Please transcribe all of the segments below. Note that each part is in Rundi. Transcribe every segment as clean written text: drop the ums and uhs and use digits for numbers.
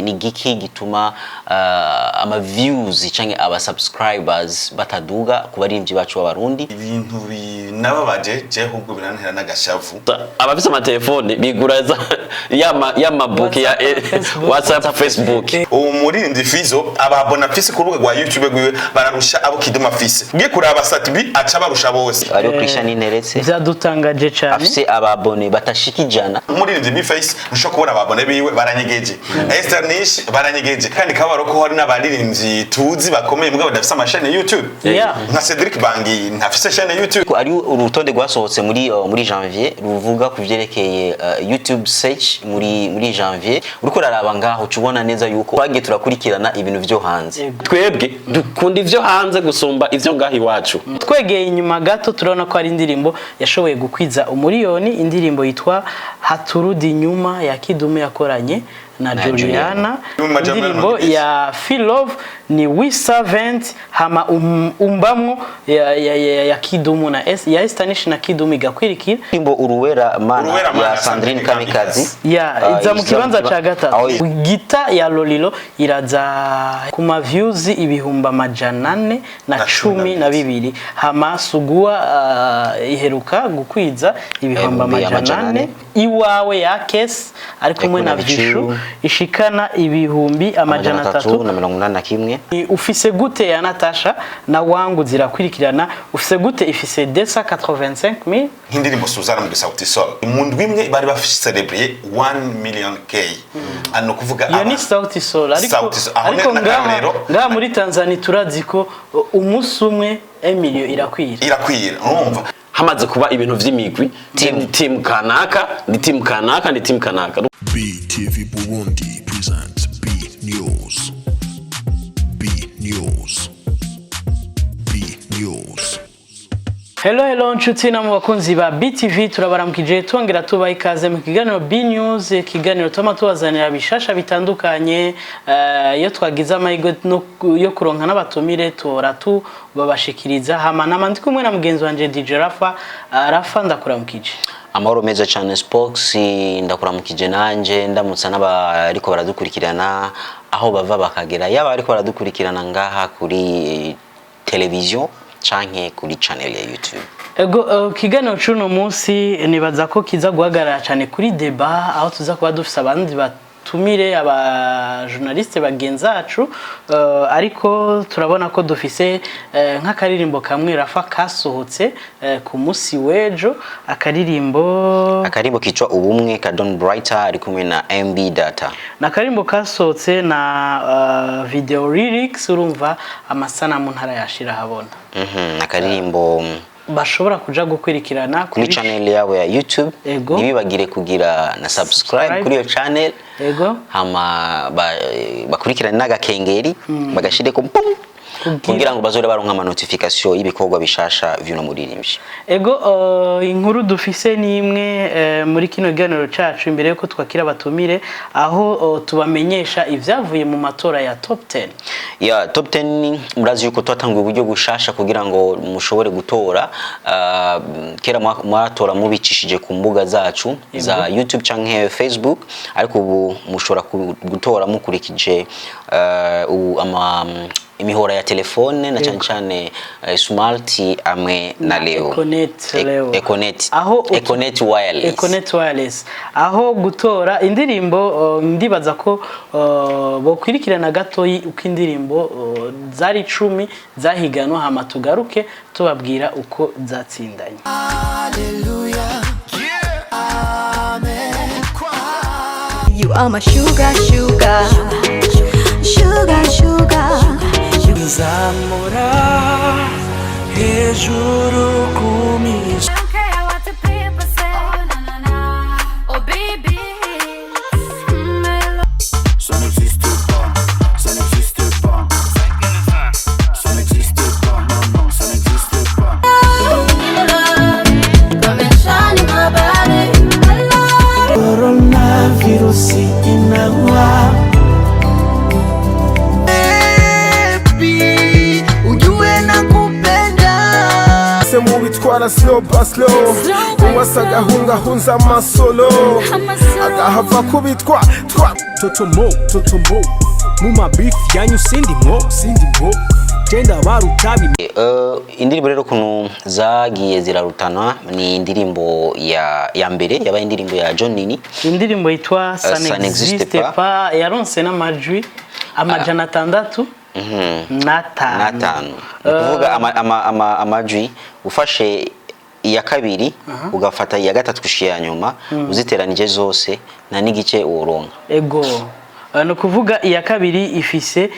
Ni giki gituma ama views canke aba subscribers bataduga ku baririmbyi bacu b'Abarundi? Ibintu binababaje je, ahubwo birantera n'agashavu. Abafise amatelefone bigura ya mabuki ya WhatsApp, WhatsApp, Facebook. Uwo muririmbyi Fizo, ababona afise ku rubuga rwa YouTube rwiwe bararusha abo Kidum afise. Ugiye kuraba Sat-B, aca barusha bose. Hariho Christian Interetse. Vyadutangaje cane. Afise ababone batashika 100. Umuririmbyi B-Face, ntushobora kubona ababone biwe, baranyegeje. Esther Nish baranyegeje. Kandi kabaro ko hari n'abaririmbyi tuzi bakomeye mugabo badafise amashene YouTube, nka Cedric Bangi ntafise chaîne YouTube. Ari urutonde rwasohotse muri janvier ruvuga ku vyerekeye YouTube search muri janvier. Uriko uraraba ngaho, uca ubona neza yuko twagiye turakurikirana ibintu vyo hanze. Twebwe dukunda ivyo hanze gusumba ivyo ngaho iwacu. Twegeye inyuma gato, turabona ko hari indirimbo yashoboye gukwiza umuriyoni, indirimbo yitwa "Haturudi Nyuma" ya Kidumu yakoranye na Na Juliana. Mu majambo Indirimbo y'Abongereza. ya Feel Love ni We Servant, hama Umbamwo ya Kidumu na S, ya Estanish na Kidumu igakwirikira. Indirimbo "Uruwera Mana" "Uruwera Mana" ya Sandrine Kamikazi. Ya iza mu kibanza ca gatatu. "Gita" ya Lolilo iraza ku ma views 412,000 Na 2. Hama "Sugua" iheruka gukwiza ibihumbi Ibihumbi amajana amajana ane. ane. "Iwawe" ya Kes ari kumwe na na Vichou. Vishu ishikana ibihumbi amajana amajana atatu atatu na mirongo inani na kimwe. Ni "Ufise Gute" ya Natasha na "Wangu" zirakurikirana. "Ufise Gute" ifise 285,000. Nk'indirimbo "Suzana" mu Sauti Sol, mu ndwi imwe bari bacelebriye 1 million k, ano kuvuga Iyo ni Sauti Sol, ariko Sauti Sol. Aho ariko ni ngaha n'akarorero. Ngaha muri Tanzania turazi ko umunsi umwe emilio irakwira. Irakwira, urumva. Hamaze kuba ibintu vy'imigwi, team kanaka ni team kanaka ni team kanaka. BTV Burundi presents B News. B News. B News. Hello, hello nshuti na mu bakunzi ba BTV, turabaramukije twongera tubaha ikaze mu kiganiro B News, ikiganiro tuma tubazanira bishasha bitandukanye. Iyo twagize amahirwe yo kuronka n'abatumire, tuhora tubabashikiriza. Hama nama ndi kumwe na mugenzi wanje DJ Rafa. Rafa, ndakuramukije. Amahoro meza cyane, Spox. Ndakuramukije nanje, ndamutsa n'abariko baradukurikirana aho bava bakagera, yaba ariko baradukurikirana ngaha kuri televiziyo canke kuri channel ya YouTube. Ego, kiganiro c'uno munsi nibaza ko kiza guhagarara cyane kuri débat, aho tuza kuba dufise abandi batumire, aba journaliste bagenzacu, ariko turabona ko dufise nk'akaririmbo kamwe Rafa kasohotse ku munsi w'ejo, akaririmbo Akarimbo kitwa "Ubumwe" ka Don Brighter ari kumwe na MB Data. Na akarimbo kasohotse na video lyrics, urumva amasanamu ntarayashira ahabona. Akaririmbo bashobora kuja gukurikirana kuri channel yabo ya YouTube. Ntibibagire kugira na subscribe Subscribe. kuri iyo channel. Hama bakurikirane n'agakengeri bagashireko pum kugira ngo bazore baronka ama notification y'ibikorwa bishasha vy'uno muririmbyi. Ego, inkuru dufise ni imwe muri kino kiganiro cacu, imbere yuko twakira abatumire, aho tubamenyesha ivyavuye mu matora ya top 10. Ya top 10, murazi yuko twatanguye uburyo bushasha kugira ngo mushobore gutora. Kera mwatora mubicishije ku mbuga zacu za YouTube canke Facebook, ariko ubu mushobora gutora mukurikije ubu ama imihora ya telefone, na cyane cyane Smart amwe na Leo. Econet. Leo. Econet. Aho Econet Wireless. Econet Wireless, aho gutora indirimbo, ndibaza ko bokwirikirana gatoyi uko indirimbo zari 10 zahiganwa, hama tugaruke tubabwira uko zatsindanye. Hallelujah. Amen. You are my sugar, sugar, sugar, sugar. Nzamura hejuru ku misozi. Don't care what the people say. Oh, na, na, na. Oh, baby. My love. Ça n'existe pas, ça n'existe pas. Ça n'existe pas, non, non, ça n'existe pas. Come and shine in my body. My love. Coronavirus inaua. Baby, ujue nakupenda. Se mubitwara. Tugenda slow by slow. Uwasa agahungahunza amasolo, agahava kubitwa twa Totomo totomo mu mabifu yanyu sindimwo, sindimwo genda barutabi. Indirimbo rero kuntu zagiye zirarutana ni indirimbo ya mbere yabaye indirimbo ya John Nini. Indirimbo yitwa Ça Ça n'existe n'existe pas. pas yaronse n'amajwi 605. N'atanu, ni ukuvuga amajwi ufashe iya kabiri ugafata iya gatatu gushika iya nyuma, uziteranije zose nta n'igice woronka. Ego. Ni ukuvuga iya kabiri ifise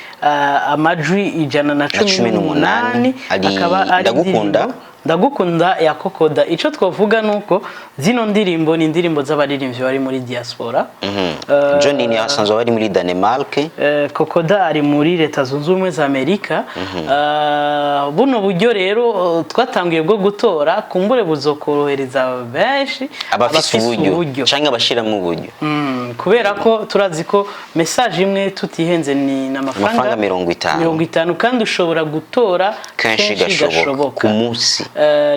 amajwi 118, 18, akaba ari Ndagukunda. indirimbo Ndagukunda ya Kokoda. Ico twovuga nuko zino ndirimbo ni indirimbo z'abaririmbyi bari muri diaspora. John Nini asanzwe ari muri Danemark. Kokoda ari muri Leta Zunze Ubumwe za Amerika. Buno buryo rero twatangiye bwo gutora kumbure buzokorohereza benshi abafise uburyo canke abashiramo uburyo. Kubera ko turazi ko message imwe tutihenze ni n'amafaranga Amafaranga 50. 50, kandi ushobora gutora kenshi gashoboka ku munsi.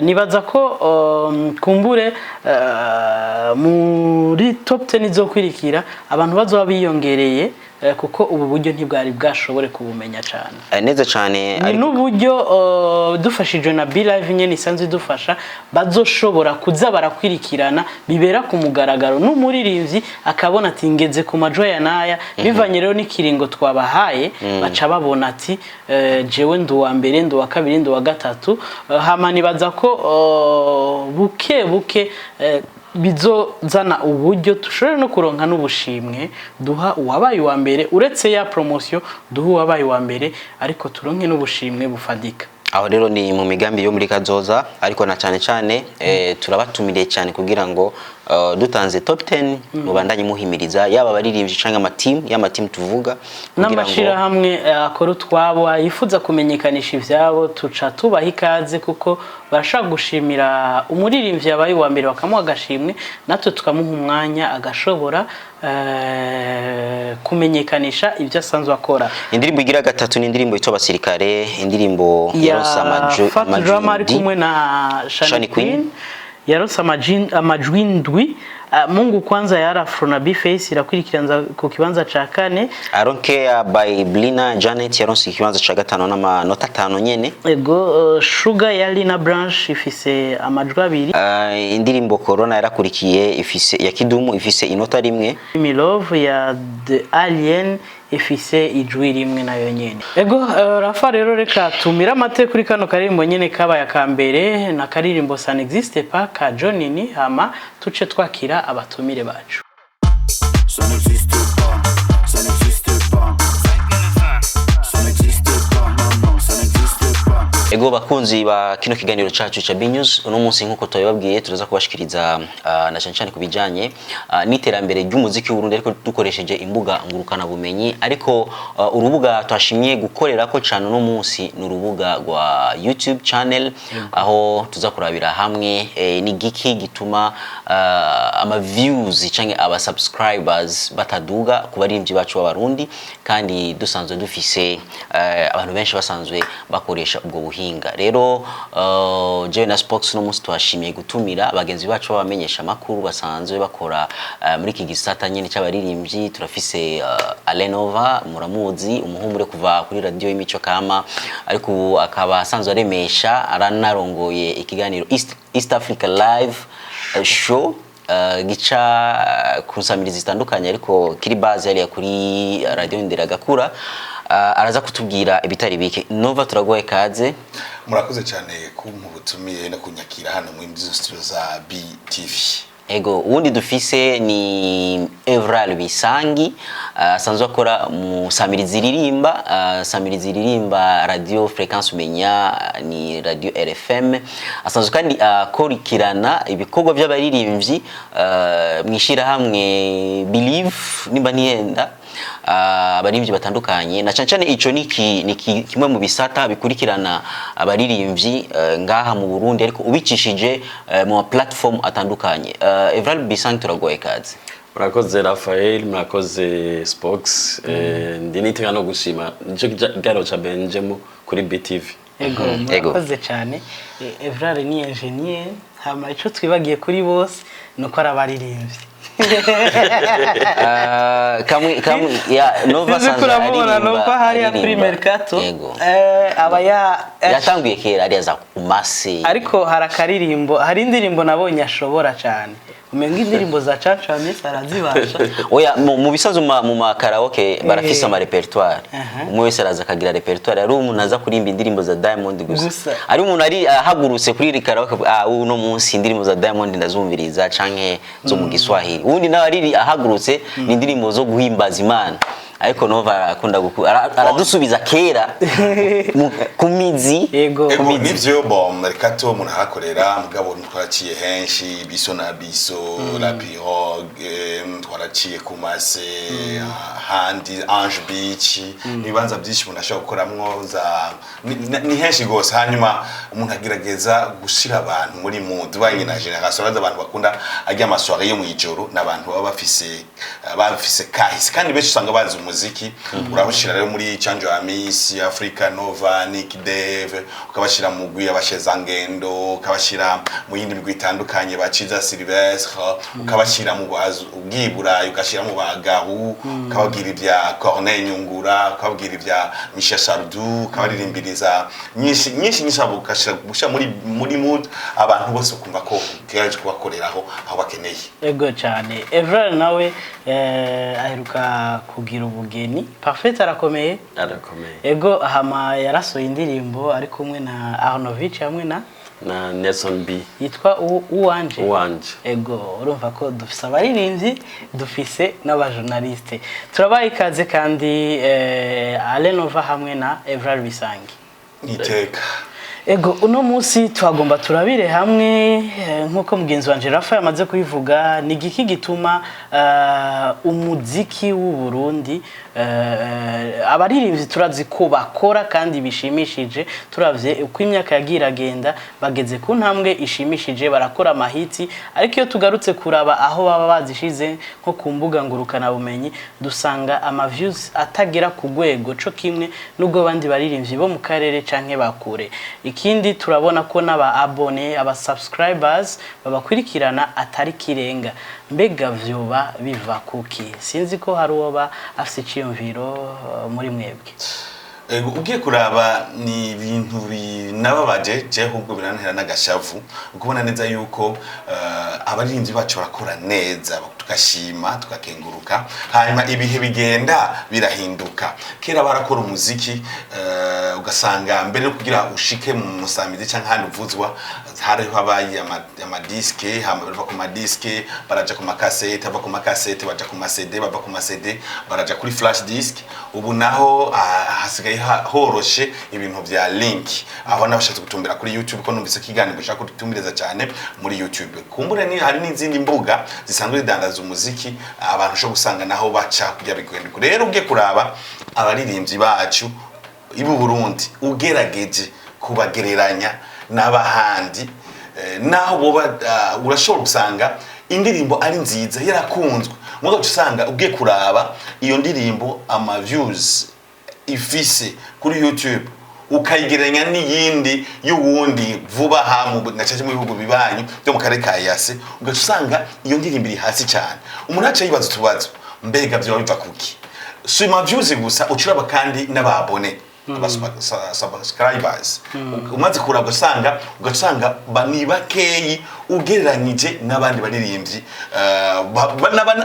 Nibaza ko kumbure muri top 10 izokwirikira abantu bazoba biyongereye, kuko ubu buryo ntibwari bwashobore kubumenya cyane. Neza cane. Ni n'uburyo dufashijwe na Be Live nyene isanzwe idufasha, bazoshobora kuza barakwirikirana bibera ku mugaragaro, n'umuririmbyi akabona ati ngeze ku majwi aya n'aya. Bivanye rero n'ikiringo twabahaye, baca babona ati jewe ndi uwa mbere, ndi uwa kabiri, ndi uwa gatatu. Hama nibaza ko buke buke bizozana uburyo dushobora no kuronka n'ubushimwe duha uwabaye uwa mbere, uretse ya promotion duha uwabaye uwa mbere, ariko turonke n'ubushimwe bufadika. Aho rero ni mu migambi yo muri kazoza, ariko na cyane cyane turabatumiriye cyane kugira ngo dutanze top 10 mubandanye muhimiriza yaba abaririmbyi canke ama team, y'ama team tuvuga kugira ngo N'amashirahamwe akora utwabo yifuza kumenyekanisha ivyabo, tuca tubaha ikaze, kuko barashobora gushimira umuririmbyi yabaye uwa mbere bakamuha agashimwe, natwe tukamuha umwanya agashobora kumenyekanisha ibyo asanzwe akora. Indirimbo igira gatatu ni indirimbo yitwa Abasirikare, indirimbo Ya yaronse Fat Drama ari amajwi kumwe na Shani Shani Queen, Queen. yaronse amajwi 7. Mungu Kwanza ya Afro na Bface irakwirikiranza ku kibanza ca kane. I Don't Care by Blina Janet yaronse ikibanza ca gatanu n'amanota 5 nyene. Ego, Sugar ya Lina Branch ifise amajwi 2. Indirimbo Corona yarakurikiye, ifise ya Kidumu, ifise inota 1. Me Love ya The Alien ifise ijwi 1 nayo nyene. Ego, Rafa, rero reka tumire amate kuri kano karirimbo nyene kabaye akambere na karirimbo Ça n'existe pas ka John Nini, hama tuce twakira abatumire bacu. Ça n'existe pas, ça n'existe pas. Ça n'existe pas, non, non, ça n'existe pas. Ego, bakunzi ba kino kiganiro cacu ca B News, uno munsi nkuko twabibabwiye turaza kubashikiriza na cyane cyane kubijanye n'iterambere ry'umuziki w'Uburundi, ariko dukoresheje imbuga ngurukana bumenyi. Ariko urubuga twashimye gukorerako cyane uno munsi ni urubuga rwa YouTube channel, aho tuza kurabira hamwe ni giki gituma ama views canke aba subscribers bataduga ku baririmbyi bacu b'Abarundi, kandi dusanzwe dufise abantu benshi basanzwe bakoresha ubwo buhinga. Rero jewe na Spox no munsi twashimiye gutumira bagenzi bacu babamenyesha amakuru basanzwe bakora muri iki gisata nyene cy'abaririmbyi. Turafise Alenova, muramuzi, umuhumure kuva kuri radio y'Imico Kama, ariko ubu akaba asanzwe aremesha, aranarongoye ikiganiro East Africa Live Show gica ku nsamirizi zitandukanye, ariko kiri base yariya kuri radio Nderagakura. Araza kutubwira ibitari bike. Nova, turaguhaye kaze. Murakoze cyane kumpa ubutumire no kunyakira hano muri izo studio za BTV. Ego, uwundi dufise ni Evral Bisangi, asanzwe akora mu Samirizi ririmba, Samirizi ririmba Radio Frequence Umenya, ni radio RFM. Asanzwe kandi akurikirana ibikorwa by'abaririmbyi mwishirahamwe Believe, nimba ntiyenda, abaririmbyi batandukanye, na cyane cyane ico ni kimwe mu bisata bikurikirana abaririmbyi ngaha mu Burundi, ariko ubicishije mu ma platform atandukanye. Evral Bisangi, turagoye kaze. Murakoze Raphael, murakoze Spox. Ndi nitega no gushima nico kiganiro ca benjemo kuri BTV. Ego. Ego. Murakoze cyane. Evrard ni engineer, hama ico twibagiye kuri bose nuko ari abaririmbyi. Ah, kamwe kamwe ya Nova. Sinzi ko Sanzwe uramubona aririmba. Nova hariya kuri Aririmba. Mercato. Yego. Aba ya Yatanguye kera ariya za kumase. Ariko hari akaririmbo, hari indirimbo nabonye ashobora cyane, umenga indirimbo za Caca Hamisi arazibasha. Oya, mu bisazo mu ma karaoke barafise ama répertoire. Umwe wese araza akagira répertoire. Ari umuntu aza kurimba indirimbo za Diamond gusa. Gusa. Ari umuntu ari ahagurutse kuri iri karaoke, ah, uno munsi indirimbo za Diamond ndazumviriza canke zo mu Giswahili. Uwundi nawe ari ahagurutse ni indirimbo zo guhimbaza Imana. Ariko Nova arakunda aradusubiza kera ku mizi. Yego. Ku Ego. mizi. Nivyo, bon, Mercato umuntu ahakorera, mugabo twaraciye henshi, Biso na Biso, La Pirogue, twaraciye ku Mase, handi Ange Beach, ibibanza byinshi umuntu ashobora gukoramwo za ni henshi gose. Hanyuma umuntu agerageza gushira abantu muri mood banye na génération. Baza abantu bakunda ajya ama soirée yo mwijoro n'abantu baba bafise kahise, kandi benshi usanga bazi umuziki. Urabashira rero muri Chanjo Amisi, Africa Nova, Nick Dave, ukabashira mu mugwi abashezangendo, ukabashira mu yindi migwi itandukanye, baciza Silvestre, ukabashira mu ubwiburayi, ugashira mu bagahu, ukababwira ibya Corneille Nyungura, ukababwira ibya Michel Sardou, ukabaririmbiriza nyinshi nyinshi nyinshi, abo ugashira gushyira muri mood abantu bose, ukumva ko ugerageje kubakoreraho aho bakeneye. Ego cyane. Evrard nawe aheruka kugira ubugeni. Parfait arakomeye. Arakomeye. Ego, hama yarasohoye indirimbo ari kumwe na Arnovich hamwe na na Nelson B. Yitwa Uwanje. Uwanje. Ego, urumva ko dufise abaririmbyi, dufise n'abajournaliste. Turabaha ikaze kandi Alenova hamwe na Evrard Bisangi. Niteka. Ego, uno munsi twagomba turabire hamwe, nk'uko mugenzi wanje Rafa yamaze kubivuga, ni igiki gituma umuziki w'u Burundi, abaririmbyi turazi ko bakora kandi bishimishije, turavye uko imyaka yagiye iragenda bageze ku ntambwe ishimishije, barakora amahiti, ariko iyo tugarutse kuraba aho baba bazishize nko ku mbuga ngurukanabumenyi, dusanga ama views atagera ku rwego co kimwe n'ubwo abandi baririmbyi bo mu karere canke bakure. Ikindi, turabona ko n'aba abonnés, aba subscribers babakurikirana atari kirenga. Mbega vyoba biva kuki? Sinzi ko hari uwoba afise iciyumviro muri mwebwe. Ego, ugiye kuraba ni ibintu binababaje, je ahubwo birantera n'agashavu ukubona neza yuko abaririmbyi bacu barakora neza, tugashima, tugakenguruka, hanyuma ibihe bigenda birahinduka. Kera barakora umuziki, ugasanga mbere yo kugira ushike mu musamizi canke ahandi uvuzwa, hariho habaye amadisques, hama bava ku madisques baraja ku makasete, bava ku makasete baja ku ma CD, bava ku ma CD baraja kuri flash disk. Ubu naho hasigaye horoshe ibintu vya link, aho n'abashatse gutumbera kuri YouTube, ko numvise ko ikiganiro ushaka kutumbereza cyane muri YouTube, kumbure ni hari n'izindi mbuga zisanzwe zidandaza umuziki, abantu ushobora gusanga naho baca kugira bigende. Rero ugiye kuraba abaririmbyi bacu ibu Burundi, ugerageje kubagereranya n'abahandi, naho boba urashobora gusanga indirimbo ari nziza, yarakunzwe, mugabo uca usanga ugiye kuraba iyo ndirimbo ama views ifise kuri YouTube, ukayigereranya n'iyindi y'uwundi vuba aha na cyane mu bihugu bibanyi byo mu karere ka EAC, ugaca usanga iyo ndirimbo iri hasi cyane. Umuntu aca yibaza utubazo: mbega vyoba biva kuki? Si ma views gusa, ucuraba kandi n'aba abonnés, subscribers. Umaze kuraba ugasanga ni bakeyi ugereranyije n'abandi baririmbyi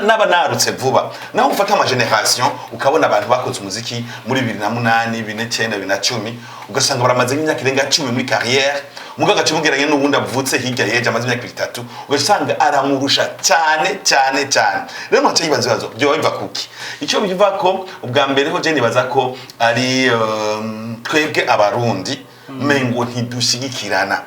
n'abanarutse vuba. Naho ufata ama génération, ukabona abantu bakoze umuziki muri 2008, 2009, 2010, ugasanga baramaze nk'imyaka irenga 10 muri carrière, mugabo agaca umugereranya n'uwundi avutse hirya yeje amaze imyaka 3, ugasanga aramurusha cyane cyane cyane. Rero muhaca yibaza ibibazo: byoba biva kuki? Icyo biva ko ubwa mbere ho je nibaza ko ari twebwe Abarundi mengo ntidushigikirana,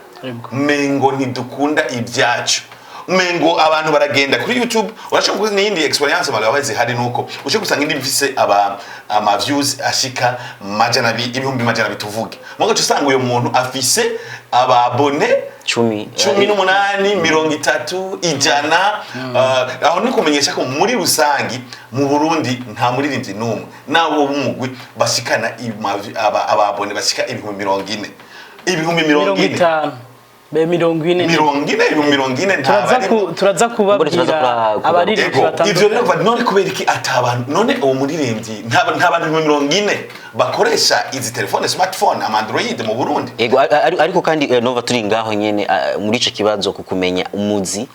mengo ntidukunda ibyacu, mengo abantu baragenda kuri YouTube. Urashobora kuba n'iyindi expérience malheureuse zihari, nuko ushobora gusanga indi ifise aba ama views ashika 200, 200,000 tuvuge, mugaca usanga uyo muntu afise aba abonnés 10. 18, 30, 100. Aho ni kumenyesha ko muri rusangi mu Burundi nta muririmbyi n'umwe nabo b'umugwi bashikana aba abonnés bashika 40,000. Ibihumbi mirongo 40. Itanu be 40. 40, 40,000 Turaza ntabarimo. turaza kubabwira abaririmbyi Ego, ivyo batandukanye. rero none kubera iki atabantu, none uwo muririmbyi nta bantu 40,000 bakoresha izi telefone smartphone, ama Android mu Burundi? Ego, ariko kandi Nova, turi ngaho nyene muri ico kibazo ku kumenya umuzi,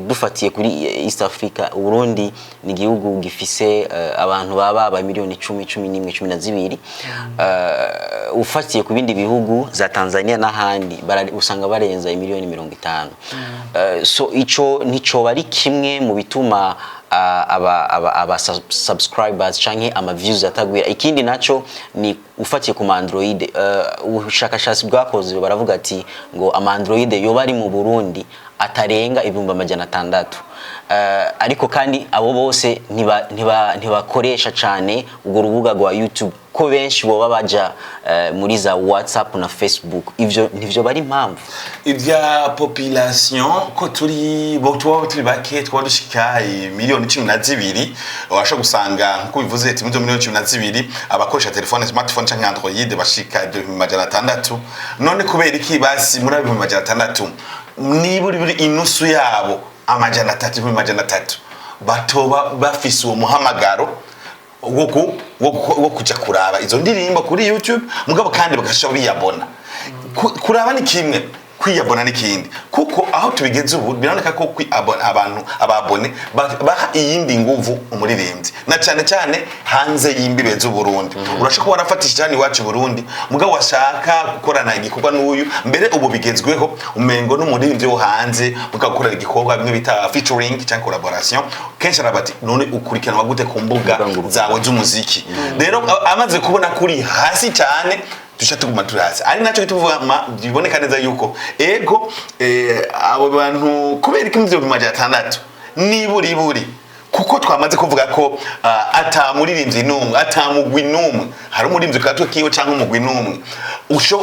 dufatiye kuri East Africa, Burundi ni igihugu gifise abantu baba ba miliyoni 10, 11, 12. Ufatiye ku bindi bihugu za Tanzania n'ahandi, usanga barenza imiliyoni 50. So ico nticoba ari kimwe mu bituma aba subscribers canke ama views atagwira? Ikindi naco ni ufatiye ku ma Android, ubushakashatsi bwakozwe baravuga ati ngo ama Android yoba ari mu Burundi atarenga 600,000. Ariko kandi abo bose ntibakoresha cane urwo rubuga rwa YouTube, ko benshi boba baja muri za WhatsApp na Facebook. Ivyo ntivyo bari impamvu? Ibya population, ko turi bo tuba turi bake, twaba dushika 12 miliyoni, washobora gusanga nkuko bivuze ati muri izo 12 miliyoni abakoresha telefone smartphone canke Android bashika 600,000. None kubera iki basi muri abo 600,000, niburi buri inusu yabo, 300, 300,000, batoba bafise uwo muhamagaro wo kuja kuraba izo ndirimbo kuri YouTube, mugabo kandi bagashobora biyabona? Kuraba ni kimwe, kwiyabona n'ikindi, kuko aho tubigeze ubu biraboneka ko abantu ababone baha iyindi nguvu umuririmbyi, na cyane cyane hanze y'imbibe z'Uburundi. Urashobora kuba warafatishije hano iwacu i Burundi, mugabo washaka gukorana igikorwa n'uyu, mbere ubu bigezweho umengo n'umuririmbyi wo hanze mugakorera igikorwa, bimwe bita featuring cyangwa collaboration, kenshi araba ati: "None ukurikiranwa gute ku mbuga zawe z'umuziki?" Rero amaze kubona kuri hasi cyane, duca tuguma turi hasi, ari nacyo tuvuga biboneka neza yuko ego abo bantu kubera ko 600,000 niburi buri, kuko twamaze kuvuga ko ata muririmbyi n'umwe, ata mugwi n'umwe, hari umuririmbyi ku gatwe kiwe cyangwa umugwi n'umwe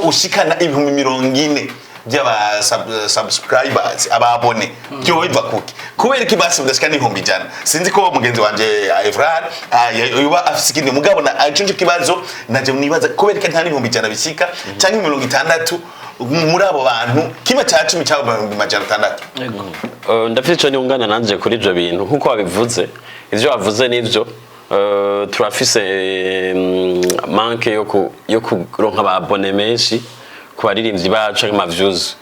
ushikana 40,000 by'aba subscribers, ababone, byo biva kuki? Kubera iki basi budashika n'100,000? Sinzi ko mugenzi wanje Evrard yoba afise ikindi, mugabo na ico nico kibazo naje nibaza: kubera ko nta n'100,000 bishika cyangwa 60 muri abo bantu, kimwe cya cumi cy'abo 600,000? Ndafite icyo nungana nanje kuri ibyo bintu nk'uko wabivuze. Ivyo wavuze nivyo. Turafise manque yo kuronka ababone menshi ku baririmbyi bacu canke ama views.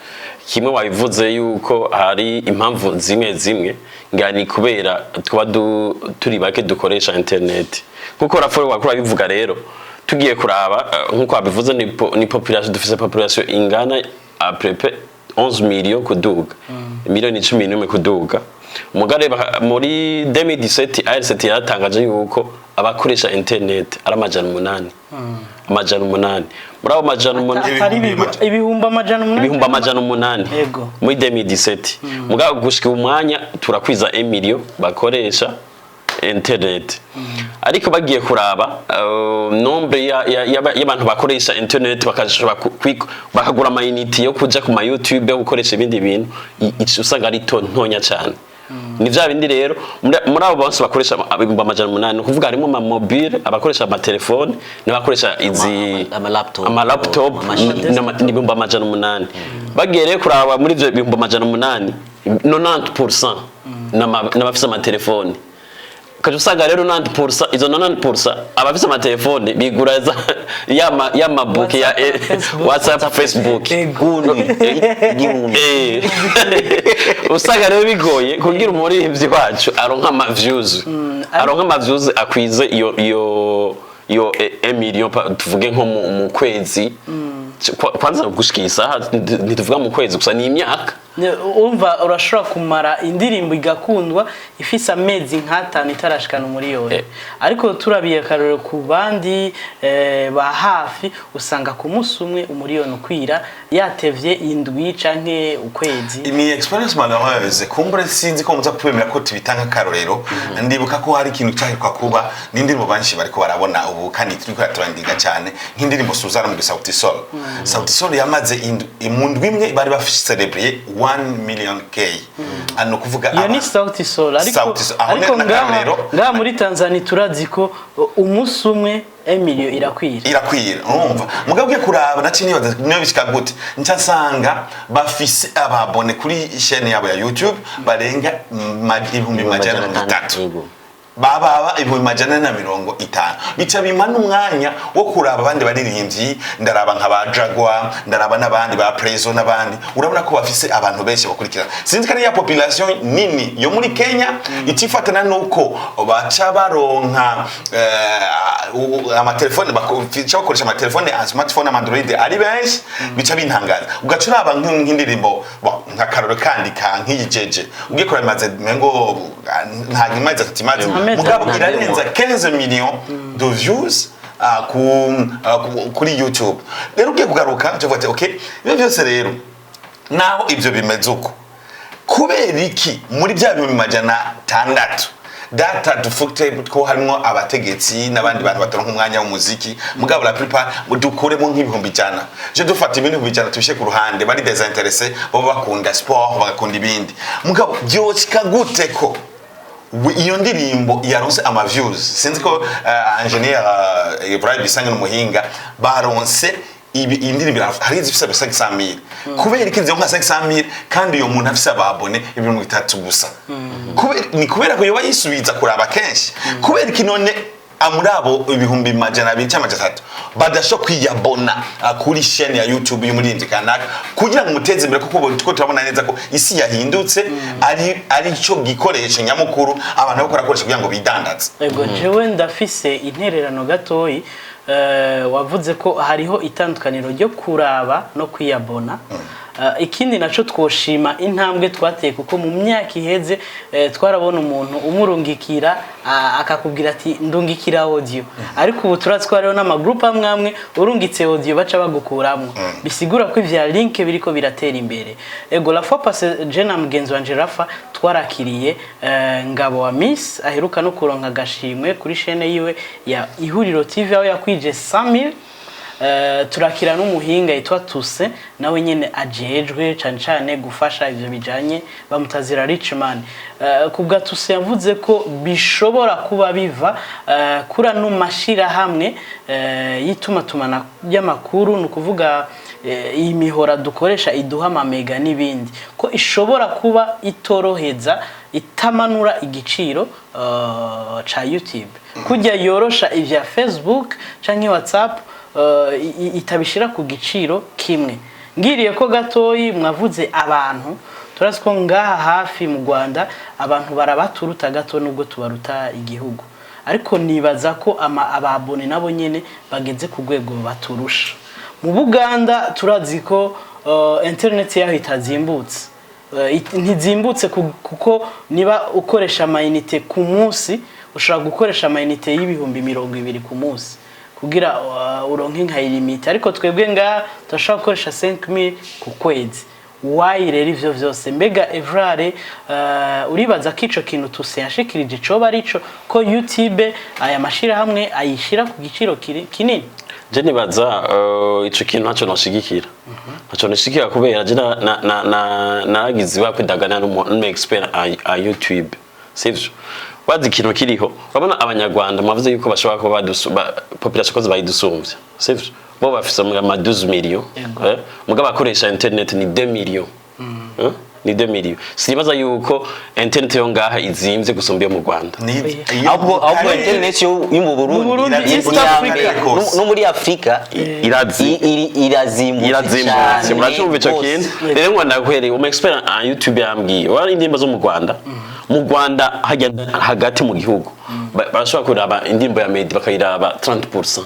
Kimwe wabivuze yuko hari impamvu zimwe zimwe, ngira ni kubera twaba turi bake dukoresha internet, nkuko Raforo wakura bivuga. Rero tugiye kuraba, nkuko wabivuze, ni population dufise, population ingana à peu près 11 millions kuduga, 11 miliyoni kuduga. Mugare muri 2017 ARCT yaratangaje yuko abakoresha internet ari 800, 800 muri abo 800. Atari 800,000? 800,000. Muri 2017. Mugabo gushika umwanya turakwiza 1 million bakoresha internet, ariko bagiye kuraba nombre y'abantu bakoresha internet bakashobora bakagura ama unité yo kuja ku ma YouTube, yo gukoresha ibindi bintu, usanga ari ntonya cyane. Ni vya bindi rero, muri abo bose bakoresha 800,000, ni ukuvuga harimo ama mobile, abakoresha amatelefone n'abakoresha izi ama laptop, ama laptop, ama ni 800,000. Bagiye rero kuraba muri ivyo 800,000, 90% n'abafise amatelefone. Ukaca usanga rero 90%, izo 90% abafise amatelefone bigura za ya mabuke ya WhatsApp, Facebook. WhatsApp, Facebook. Igihumbi. Usanga rero bigoye kugira umuririmbyi wacu aronka ama views, aronka ama views akwize iyo million, tuvuge nko mu kwezi. Kwanza gushika iyi saha ntituvuga mu kwezi gusa, ni imyaka. Umva, urashobora kumara indirimbo igakundwa ifise amezi nk'atanu itarashikana umuriyoni, ariko turabiye akarorero ku bandi ba hafi, usanga ku munsi umwe umuriyoni ukwira, yatevye indwi canke ukwezi. Ni expérience malheureuse kumbure, sinzi ko muza kwemera ko tubitanga akarorero. Ndibuka ko hari ikintu cyaheruka kuba n'indirimbo benshi bariko barabona ubu kandi turiko turandinga cyane, nk'indirimbo Suzana mu Sauti Sol. Sauti Sol yamaze mu ndwi imwe bari bacelebreye 1 million k. Ano kuvuga Iyo ni Sauti Sol, ariko Sauti Sol. Aho ariko ni ngaha n'akarorero. Ngaha muri Tanzania turazi ko umunsi umwe emilio irakwira. Irakwira, urumva. Mugabo ugiye kuraba, naciye nibaza niyo bishika gute, nca nsanga bafise aba abonnés kuri chaîne yabo ya YouTube barenga 330,000. Bababa 450,000. Bica bimpa n'umwanya wo kuraba abandi baririmbyi. Ndaraba nka ba Jagwa, ndaraba n'abandi ba Prezo n'abandi, urabona ko bafise abantu benshi bakurikirana. Sinzi ko ari ya population nini yo muri Kenya itifatana nuko baca baronka amatelefone, baca bakoresha amatelefone a smartphone, ama Android ari benshi. Bica bintangaza, ugaca uraba nk'indirimbo, bon, nka karoro kandi ka nk'iyi Jeje, ugiye kuraba imaze mengo nta imaze 3 imaze, Amezi mugabo atatu. irarenza 15 millions de views kuri YouTube. Rero ugiye kugaruka cyo ati okay, ibyo byose rero naho ibyo bimeze uko, kubera iki muri bya 600,000 data dufite ko harimo abategetsi n'abandi bantu bataronka umwanya w'umuziki? Mugabo la plupart dukuremo nk'100,000, je dufata ibindi 100,000 tubishe ku ruhande, bari désintéressés, bo bakunda sport, bagakunda ibindi. Mugabo byoshika gute ko iyo ndirimbo yaronse ama views? Sinzi ko engineer Ibrahim Bisange n'umuhinga baronse ibi indirimbo hari izifise 500,000. Kubera iki nka 500,000 kandi uyo muntu afise aba abonnés 30,000 gusa? Kubera ni kubera ko yoba yisubiza kuraba kenshi. Kubera iki none muri abo 200,000 cyangwa 300 badashobora kwiyabona kuri chaîne ya YouTube y'umuririmbyi kanaka kugira ngo muteze imbere? Kuko ubu turiko turabona neza ko isi yahindutse, ari cyo gikoresho nyamukuru abantu bariko barakoresha kugira ngo bidandaze. Ego, jewe ndafise intererano gatoyi. Wavuze ko hariho itandukaniro ryo kuraba no kwiyabona. Ikindi naco twoshima intambwe twateye, kuko mu myaka iheze twarabona umuntu umurungikira akakubwira ati ndungikira audio, ariko ubu turazi ko hariho n'amagroupe amwe amwe urungitse audio baca bagukuramwo, bisigura ko ivya link biriko biratera imbere. Ego, la fois passée je na mugenzi wanje Rafa twarakiriye Ngabo wa Miss, aheruka no kuronka agashimwe kuri chaîne yiwe ya Ihuriro TV aho yakwije 100,000. Turakira n'umuhinga yitwa Tuse, nawe nyene ajejwe cane cane gufasha ivyo bijanye, bamutazira Richman. Kubwa Tuse yavuze ko bishobora kuba biva kuri ano mashirahamwe y'itumatumana y'amakuru, ni ukuvuga iyi mihora dukoresha iduha amamega n'ibindi, ko ishobora kuba itoroheza, itamanura igiciro ca YouTube kujya yorosha ivya Facebook canke WhatsApp, itabishira ku giciro kimwe. Ngiriye ko gatoyi, mwavuze abantu, turazi ko ngaha hafi mu Rwanda abantu barabaturuta gato nubwo tubaruta igihugu, ariko nibaza ko ama aba abonnés nabo nyene bageze ku rwego baturusha. Mu Buganda turazi ko internet yaho itazimbutse. Ntizimbutse kuko niba ukoresha ama unités ku munsi, ushobora gukoresha ama unités y'20,000 ku munsi kugira uronke nka illimité, ariko twebwe ngaha turashobora gukoresha 5000 ku kwezi. Wayi rero ivyo vyose, mbega Evrare, uribaza ko ico kintu tuse yashikirije coba arico, ko YouTube aya mashirahamwe ayishira ku giciro kinini? Je nibaza ico kintu ntaco noshigikira, ntaco noshigikira, kubera je naragize bakwidagana n'umu expert a YouTube, sivyo? Wazi ikintu kiriho, urabona abanyarwanda mwavuze yuko bashobora kuba population ko bayidusumvya, sivyo? Bo bafise ama 12 millions, Ego. Mugabo abakoresha internet ni 2 millions. Eh? Ni 2 millions. Sinibaza yuko internet yo ngaha izimvye gusumba iyo mu Rwanda. Ahubwo internet yo mu Burundi, Mu Burundi, East ni iya Africa. mbere. No muri Afrika irazimbutse Irazimbutse. cyane Muracyumva ico rwose. kintu rero ngo ndakwereka umu expert en YouTube yambwiye wari indirimbo zo mu Rwanda. Mu Rwanda hajya hagati mu gihugu barashobora kuraba indirimbo ya Meddy bakayiraba 30%,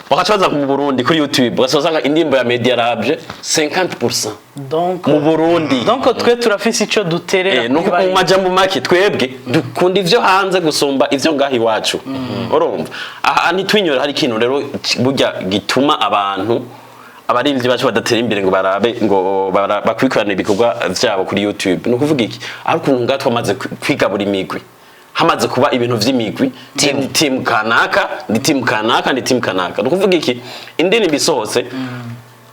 bakaca baza mu Burundi kuri YouTube ugasanga indirimbo ya Meddy yarabye 50% Donc mu Burundi. Donc twe turafise ico duterera Nuko kuri mu majambo make twebwe dukunda ivyo hanze gusumba ivyo ngaho iwacu, urumva? Aha ntitwinyore. Hari ikintu rero burya gituma abantu abarimvyi bacu badatera imbere ngo barabe ngo bakurikirane ibikorwa vyabo kuri YouTube. Ni ukuvuga iki? Ari ukuntu ngaha twamaze kwigabura imigwi. Hamaze kuba ibintu vy'imigwi, team kanaka, ndi team kanaka, ndi team kanaka. Ni ukuvuga iki? Indirimbo isohotse,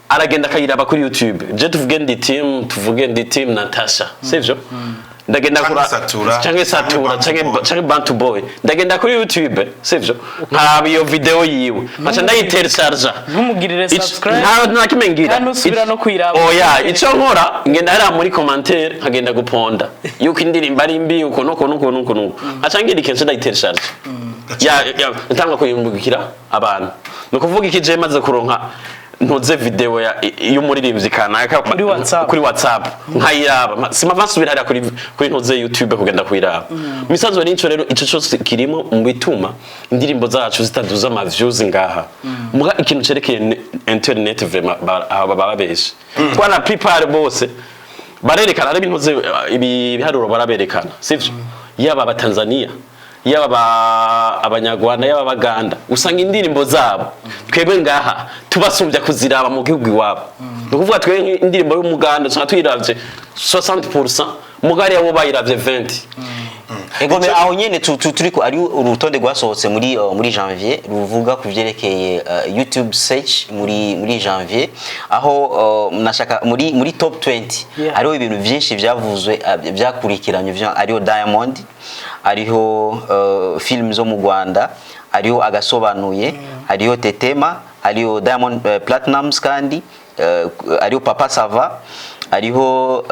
aragenda akayiraba kuri YouTube. Je tuvuge ndi team, tuvuge ndi team Natasha, sivyo? Ndagenda Canke kura Satura. canke Satura, Canke canke canke Bantu Boy. Ndagenda kuri YouTube, sivyo? Nkaraba iyo video yiwe, nkaca ndayitelecharja. Ntumugirire subscribe. Nta kimwe ngira. Kandi usubira no kuyiraba. Oya, ico nkora, ngenda hariya muri commentaire, nkagenda guponda yuko indirimbo ari mbi, uko nuko nuko nuko nuko, nkaca ngira ikintu ndayitelecharja, ya ntanga kuyimbukira abantu. Ni ukuvuga iki? Je maze kuronka ntuze video ya y'umuririmbyi kanaka Kuri WhatsApp. kuri WhatsApp, nkayiraba, simava nsubira hariya kuri ntuze YouTube kugenda kuyiraba. Misanzwe nico rero, ico cyose kirimo mu bituma indirimbo zacu zitaduza ama views ngaha. Muga ikintu cerekeye internet, vraiment aba babeshe kwa la plupart bose barerekana ari ibintu ibi biharuro baraberekana, sivyo? Yaba abatanzania, yaba abanyarwanda, yaba abaganda, usanga indirimbo zabo twebwe ngaha tubasumbya kuziraba mu gihugu iwabo. Ni ukuvuga twebwe indirimbo y'umuganda usanga tuyiravye 60%, mugari abo bayiravye 20. Ego, me aho nyene turiko ari urutonde rwasohotse muri janvier, ruvuga ku vyerekeye YouTube search muri janvier, aho nashaka muri top 20 hariho ibintu vyinshi vyavuzwe, vyakurikiranye hariho Diamond, hariho film zo mu Rwanda, hariho agasobanuye, hariho Tetema, hariho Diamond Platnumz, kandi hariho Papa Sava, hariho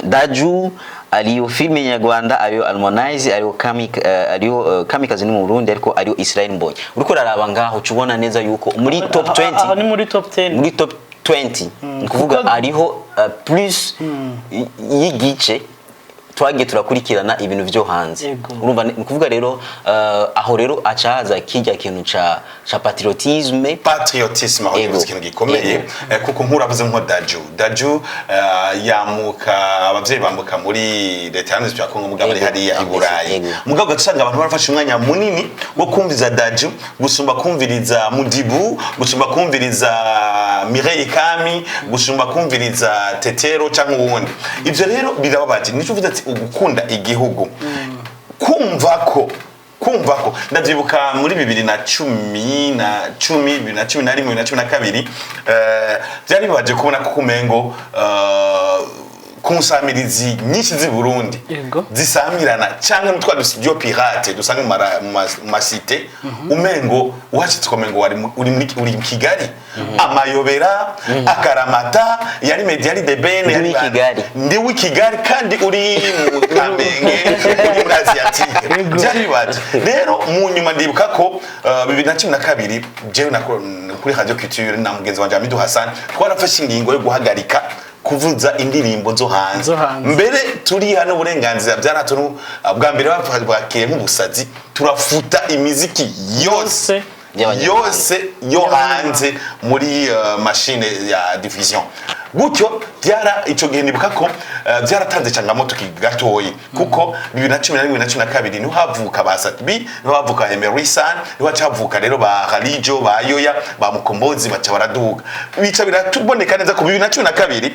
Daju, hariyo filime nyarwanda, hariyo Harmonize, hariyo hariyo Kamikazi ni mu Burundi, ariko hariyo Israel Mbonyi. Uriko uraraba ngaho, uca ubona neza yuko muri top 20 Aho ni muri top 10. Muri top 20, ni ukuvuga hariho plus y'igice twagiye turakurikirana ibintu vyo hanze. Urumva, ni ukuvuga rero aho rero acahaza kijya kintu ca patriotisme. Patriotisme aho yavuze ikintu gikomeye. Kuko nk'uravuze nko Daju yamuka, abavyeyi bambuka muri leta ya Kongo, mugabo ari hariya i Burayi. Mugabo ugasanga abantu barafashe umwanya munini wo kumviriza Daju gusumba kumviriza Mudibu, gusumba kumviriza Mireille Kami, gusumba kumviriza Tetero cyangwa uwundi. Ivyo rero birababaje. Nico uvuze ati ugukunda igihugu, kumva ko ndavyibuka muri 2010, 2011, 2012, byari bibaje kubona ko kumengo ku nsamirizi nyinshi z'i Burundi zisamirana canke mutwa du studio pirate dusanga mu ma cité, umengo uhashitse ukomengo wari uri mu Kigali. Amayobera, akaramata, yari media, yari debene. Ndi Yari w'i Kigali. Ndi w'i Kigali kandi uri mu Kamenge, uri muri Asiatique. Byari bibaje rero. Mu nyuma ndibuka ko 2012 jewe kuri Radio Culture na mugenzi wanje Hamidou Hassan twarafashe ingingo yo guhagarika kuvuza indirimbo zo hanze. Zo hanze. Mbere turiha n'uburenganzira, byaratunu bwa mbere bwakiye nk'ubusazi, turafuta imiziki yose Yose. Y'abanyarwanda. Yose yo hanze muri machine ya diffusion gutyo. Byara ico gihe nibuka ko byaratanze changamoto gatoyi, kuko 2011, 2012 niho havuka ba Sat-B, niho havuka Emery San, niho haca havuka rero ba Khalijo, ba Yoya, ba Mukombozi, baca baraduga, bica biratuboneka neza ko 2012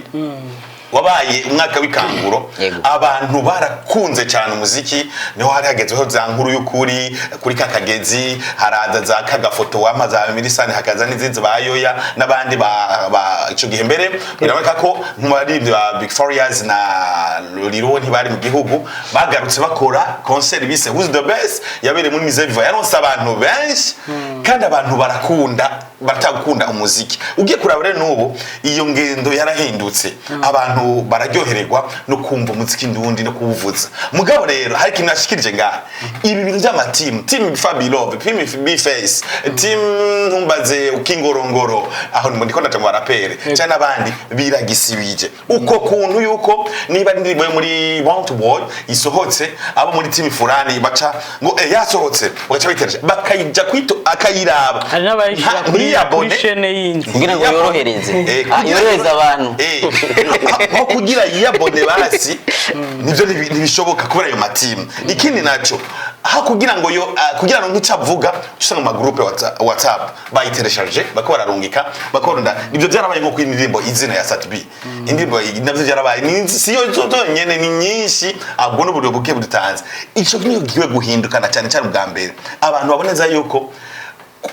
wabaye umwaka w'ikanguro. Abantu barakunze cyane umuziki, niho hari hagezweho za nkuru y'ukuri kuri kakagezi, haraza za kagafoto wampa za Mirisani, hakaza n'izindi ba Yoya n'abandi ba ico gihe. Mbere biraboneka ko nk'abaririmbyi ba Big Farious na Lolilo ntibari mu gihugu, bagarutse bakora concert bise Who's the Best, yabereye muri Musée Vivant, yaronse abantu benshi kandi abantu barakunda, baratagukunda umuziki. Ugiye kuraba rero n'ubu iyo ngendo yarahindutse, abantu bararyohererwa no kumva umuziki ndundi no kuwuvuza. Mugabo rero hari ikintu nashikirije ngaha, ibi bintu by'amatimu, team Fabilove, team Bface, team ntumbaze ukingorongoro, aho ndiko ndaja mu barapere cyane n'abandi, biragisibije uko kuntu yuko niba indirimbo yo muri Want Boy isohotse, abo muri team Fulani baca ngo yasohotse, bagaca bitereje bakayija kwito akayiraba. Hari n'abayishyira kuri Ntiyabone. Kuri chaîne yindi. Kugira ngo yorohereze. Ah, yorohereze abantu. Aho kugira yiyabone basi nivyo ntibishoboka kubera ayo matimu. Ikindi naco, aho kugira ngo yo kugira ngo nk'ico avuga, usanga mu magroupe WhatsApp bayiteresharje, bako bararungika, bakorunda. Nivyo byarabaye nko kw'indirimbo Izina ya Sat-B. Indirimbo navyo byarabaye. Si yo zonyene, ni nyinshi, ahubwo n'uburyo buke budutanze. Ico niyo giwe guhindukana cyane cyane ubwa mbere abantu baboneza yuko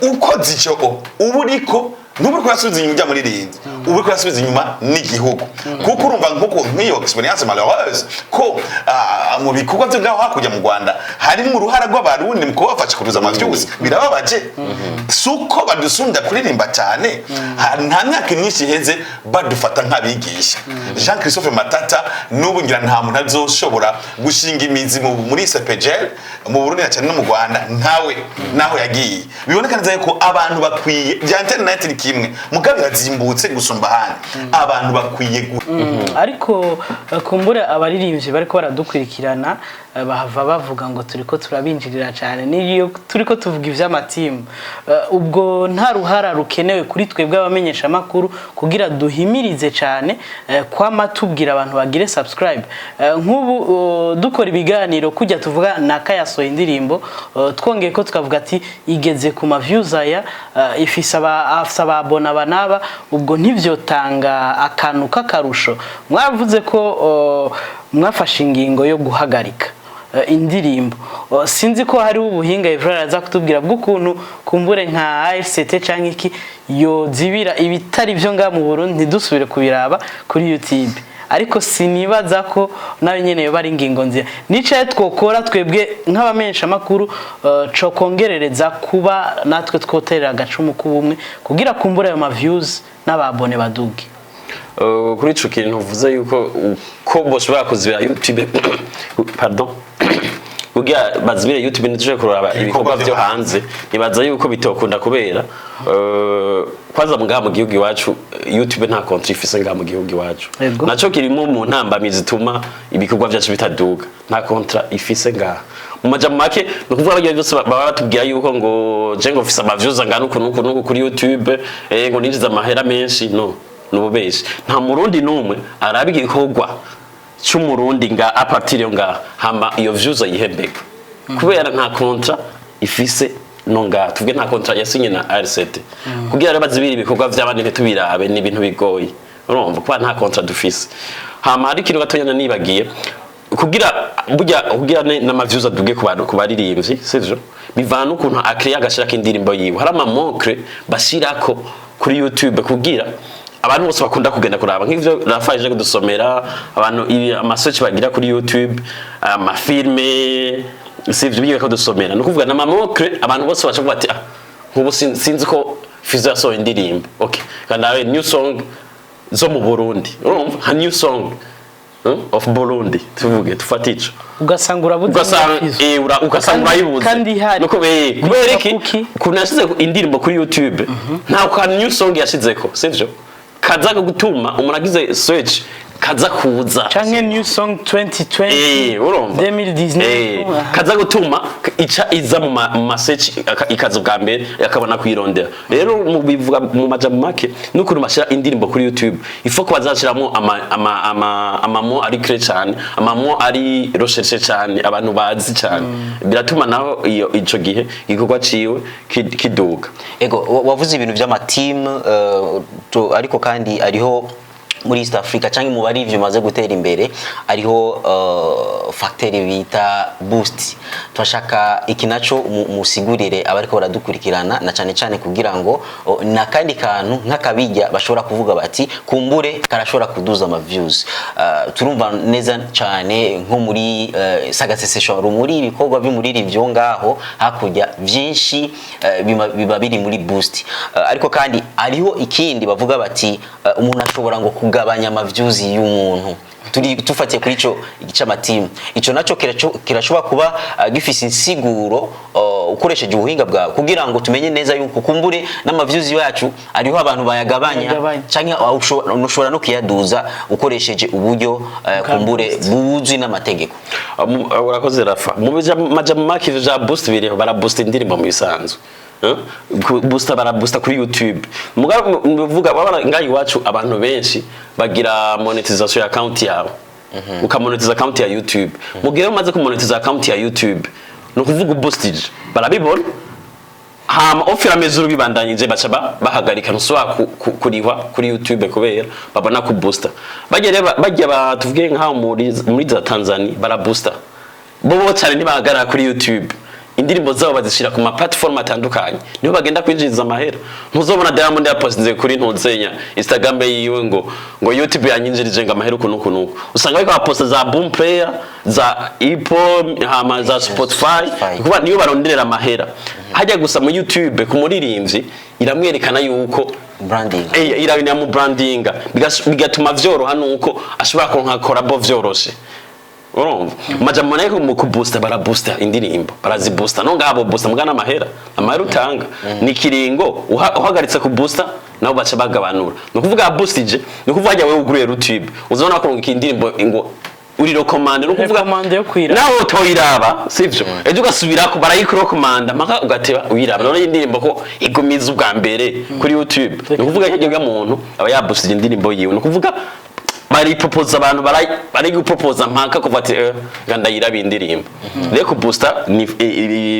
ukoze ico uba uriko, ntuba uriko urasubiza inyuma ujya muririmbyi, uba uriko urasubiza inyuma n'igihugu, kuko urumva nkuko nk'iyo expérience malheureuse ko mu bikorwa byo ngaho hakurya mu Rwanda harimo uruhara rw'Abarundi mu kubafasha kuduza amavyuzi. Birababaje, si uko badusunda kuririmba cyane. Nta myaka myinshi iheze badufata nk'abigisha. Jean Christophe Matata n'ubu ngira nta muntu azoshobora gushinga imizi muri CEPGL mu Burundi na cyane no mu Rwanda ntawe naho yagiye. Biboneka neza yuko abantu bakwiye bya internet ni kimwe, mugabo birazimbutse gusumba ahandi, abantu bakwiye Ariko kumbura abaririmbyi bariko baradukurikirana bahava bavuga ngo turiko turabinjirira cyane niyo turiko tuvuga ivy'amatimu. Ubwo nta ruhara rukenewe kuri twebwe abamenyesha makuru kugira duhimirize cyane kwama tubwira abantu bagire subscribe? Nk'ubu dukora ibiganiro kujya tuvuga nakayasohoye indirimbo, twongeye ko tukavuga ati igeze ku ma views aya, ifise aba afise ababona aba n'aba, ubwo ntivyotanga akantu k'akarusho? Mwavuze ko mwafashe ingingo yo guhagarika indirimbo. Sinzi ko hariho ubuhinga Evra aza kutubwira bw'ukuntu kumbure nka AFCT canke iki yozibira ibitari byo ngaha mu Burundi ntidusubire kubiraba kuri YouTube, ariko sinibaza ko nayo nyene yoba ari ingingo nzira. Nicaye twokora twebwe nk'abamenyesha makuru co kongerereza kuba natwe twoterera agacumu k'ubumwe kugira kumbura ayo ma views n'ababone baduge. Kuri ico kintu uvuze yuko uko boshobora kuzibira YouTube, pardon, kugira bazibire YouTube ntitushobore kuraba ibikorwa vyo hanze, nibaza yuko bitokunda kubera kwanza ngaha mu gihugu iwacu YouTube nta contrat ifise ngaha mu gihugu iwacu. Naco kirimo mu ntambamizi zituma ibikorwa vyacu bitaduga. Nta contrat ifise ngaha. Mu majambo make, ni ukuvuga abagiye byose baba batubwira yuko ngo je ngo mfise ama views angana uku n'uku n'uku kuri YouTube, ngo ninjiza amahera menshi. No nububeshi, nta Murundi n'umwe araba igikorwa c'Umurundi nga à partir yo ngaha hama iyo views ayihembegwe, kubera nta contrat ifise no ngaha. Tuvuge nta contrat yasinye na RCT kugira rero bazibire ibikorwa vy'abandi ntitubirabe, ni ibintu bigoye, urumva, kuba nta contrat dufise. Hama hari ikintu gatonya nibagiye kugira burya kugira n'ama views aduge ku bantu, ku baririmbyi, sivyo? Bivana n'ukuntu akiriya agashirako indirimbo yiwe. Hari ama mots-clés bashirako kuri YouTube kugira abantu bose bakunda kugenda kuraba nk'ivyo Rafa yaje kudusomera abantu ama search bagira kuri YouTube, amafilme, sivyo? Bigiye kudusomera, ni ukuvuga n'ama mots-clés abantu bose baca kuvuga ati: "Ah, nk'ubu sinzi ko Fizo yasohoye indirimbo, okay, kandi nawe new song zo mu Burundi." Urumva nka new song of Burundi, tuvuge tufate ico, ugasanga urabuze ugasanga Fizo. ugasanga urayibuze. Kandi ihari. Nuko kubera iki? Kuki? Kuntu yashize indirimbo kuri YouTube, nta ka new song yashizeko, sivyo? Kaza gutuma umuntu agize search kaza kuza. Canke new song 2020, urumva 2019. Kaza gutuma ica iza mu ma search, ikaza ubwa mbere, akabona kuyirondera. Rero mu bivuga mu majambo make n'ukuntu bashyira indirimbo kuri YouTube, ifo ko bazashiramo ama mots ari clé cyane, ama mots ari recherché cyane, abantu bazi cyane, biratuma naho iyo ico gihe igikorwa ciwe kiduga. Ego, wavuze ibintu by'amatimu, ariko kandi ariho muri East Africa cyangwa mu bari ivyo maze gutera imbere ariho facteur bita boost. Turashaka iki naco musigurire abariko baradukurikirana, na cyane cyane kugira ngo nakandi kantu nk'akabijya bashobora kuvuga bati kumbure karashobora kuduza ama views. Turumva neza cyane nko muri sagasesesho rumuri, ibikorwa by'umuririmbyi wo ngaho hakurya byinshi biba biri muri boost. Ariko kandi hariho ikindi bavuga bati umuntu ashobora ngo kugabanya ama views y'umuntu. Turi tufatiye kuri ico c'amatimu, ico naco kirashobora kuba gifise insiguro ukoresheje ubuhinga bwawe, kugira ngo tumenye neza yuko kumbure n'ama views yacu ariho abantu bayagabanya, Bayagabanya. canke ushobora no kuyaduza ukoresheje uburyo kumbure buzwi n'amategeko. Urakoze Rafa. Mu majambo make, ivyo vya boost biriho, baraboost indirimbo mu bisanzwe. Eh? Booster, barabusta kuri YouTube. Mugabo mvuga babana ngaho iwacu, abantu benshi bagira monetization ya account yawe, ukamonetiza account ya YouTube. Mu gihe umaze kumonetiza account ya YouTube, ni ukuvuga uboostije, barabibona. Hama au fur et à mesure bibandanyije, baca bahagarika, ntusubira kurihwa kuri YouTube kubera babona ku booster. Bajya rero bajya tuvuge nkaho muri za Tanzania barabusta bo cyane, ntibahagarara kuri YouTube, indirimbo zabo bazishyira ku ma platform atandukanye, niho bagenda kwinjiriza amahera. Ntuzobona Diamond yapostinze kuri ntuzenya Instagram yiwe ngo YouTube yanyinjirije ngo amahera uku nuku nuku. Usanga bariko baposta za Boomplay, za Apple, hama za Spotify, Spotify. kuba niyo baronderera amahera. Hajya gusa mu YouTube ku muririmbyi iramwerekana yuko branding. Irabina mu brandinga, bigatuma vyoroha nuko ashobora kuronka collabo vyoroshe. Urumva majambo nayo mu kubusta, barabusta indirimbo, barazibusta no ngabo boosta mugana amahera utanga ni kiringo uhagaritse kubusta, nabo baca bagabanura. Ni ukuvuga boostije, ni ukuvuga hajya wewe uguruye YouTube, uzabona ko indirimbo ngo uri recommande, ni ukuvuga Recommande yo kuyiraba. Nawe utoyiraba, sivyo, ejo ugasubirako barayikurekomanda mpaka ugateba uyiraba. None indirimbo ko igumiza ubwa mbere kuri YouTube, ni ukuvuga hirya muntu aba yabusije indirimbo yiwe, ni ukuvuga baripropoza abantu, bari gupropoza mpaka kuva ati reka ndayiraba indirimbo. Rero kubusta ni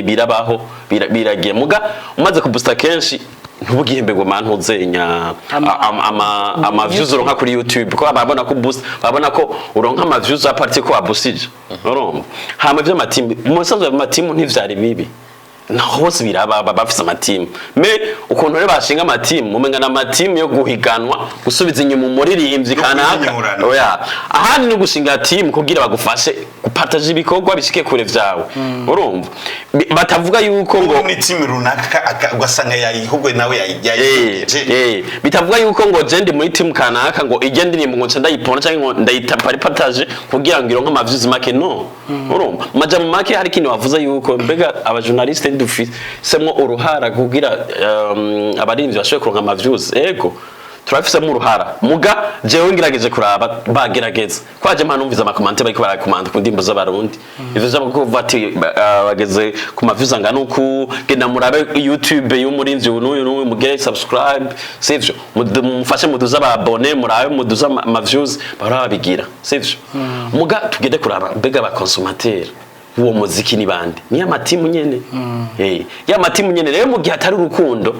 birabaho, biragiye muga umaze kubusta kenshi ntubugihembe mantuzenya ama views uronka kuri YouTube, ko babona ko boost, babona ko uronka ama views à partir ko wabusije. Urumva hama vy'amatimu, mu bisanzwe amatimu ntivyari bibi, naho hose biraba, bafise amatimu. Mais ukuntu rero bashinga amatimu, umenga na amatimu yo guhiganwa gusubiza inyuma umuririmbyi kanaka. Kuhinyurana. Oya, ahandi ni gushinga timu kugira bagufashe gupartager ibikorwa bishike kure vyawe. Urumva batavuga yuko ngo muri timu runaka ugasanga yayihubwe nawe yayigije. Bitavuga yuko ngo je ndi muri team kanaka, ngo ijye ndirimbo ngo nce ndayipona cyangwa ngo ndayitapari partage kugira ngo ironke ama views make. No urumva majambo make, hari ikintu wavuze yuko mbega abajournaliste dufisemwo uruhara kugira abarinzi bashobore kuronka ama views. Ego, turafisemo uruhara, muga jewe ngerageje kuraba bagerageza kwaje mpa numviza amakomante bariko barakomanda ku ndirimbo z'abarundi, ivyo vyabo kuvuga ati bageze ku ma views angana uku, genda murabe YouTube y'umurinzi uyu n'uyu n'uyu, mugere subscribe, sivyo? Mufashe muduze ababone, murabe muduze ama views, bahora babigira, sivyo? Muga tugende kuraba mbega aba consommateur uwo muziki ni bande? Ni ya matimu nyene, ya matimu nyene. Rero mu gihe atari urukundo,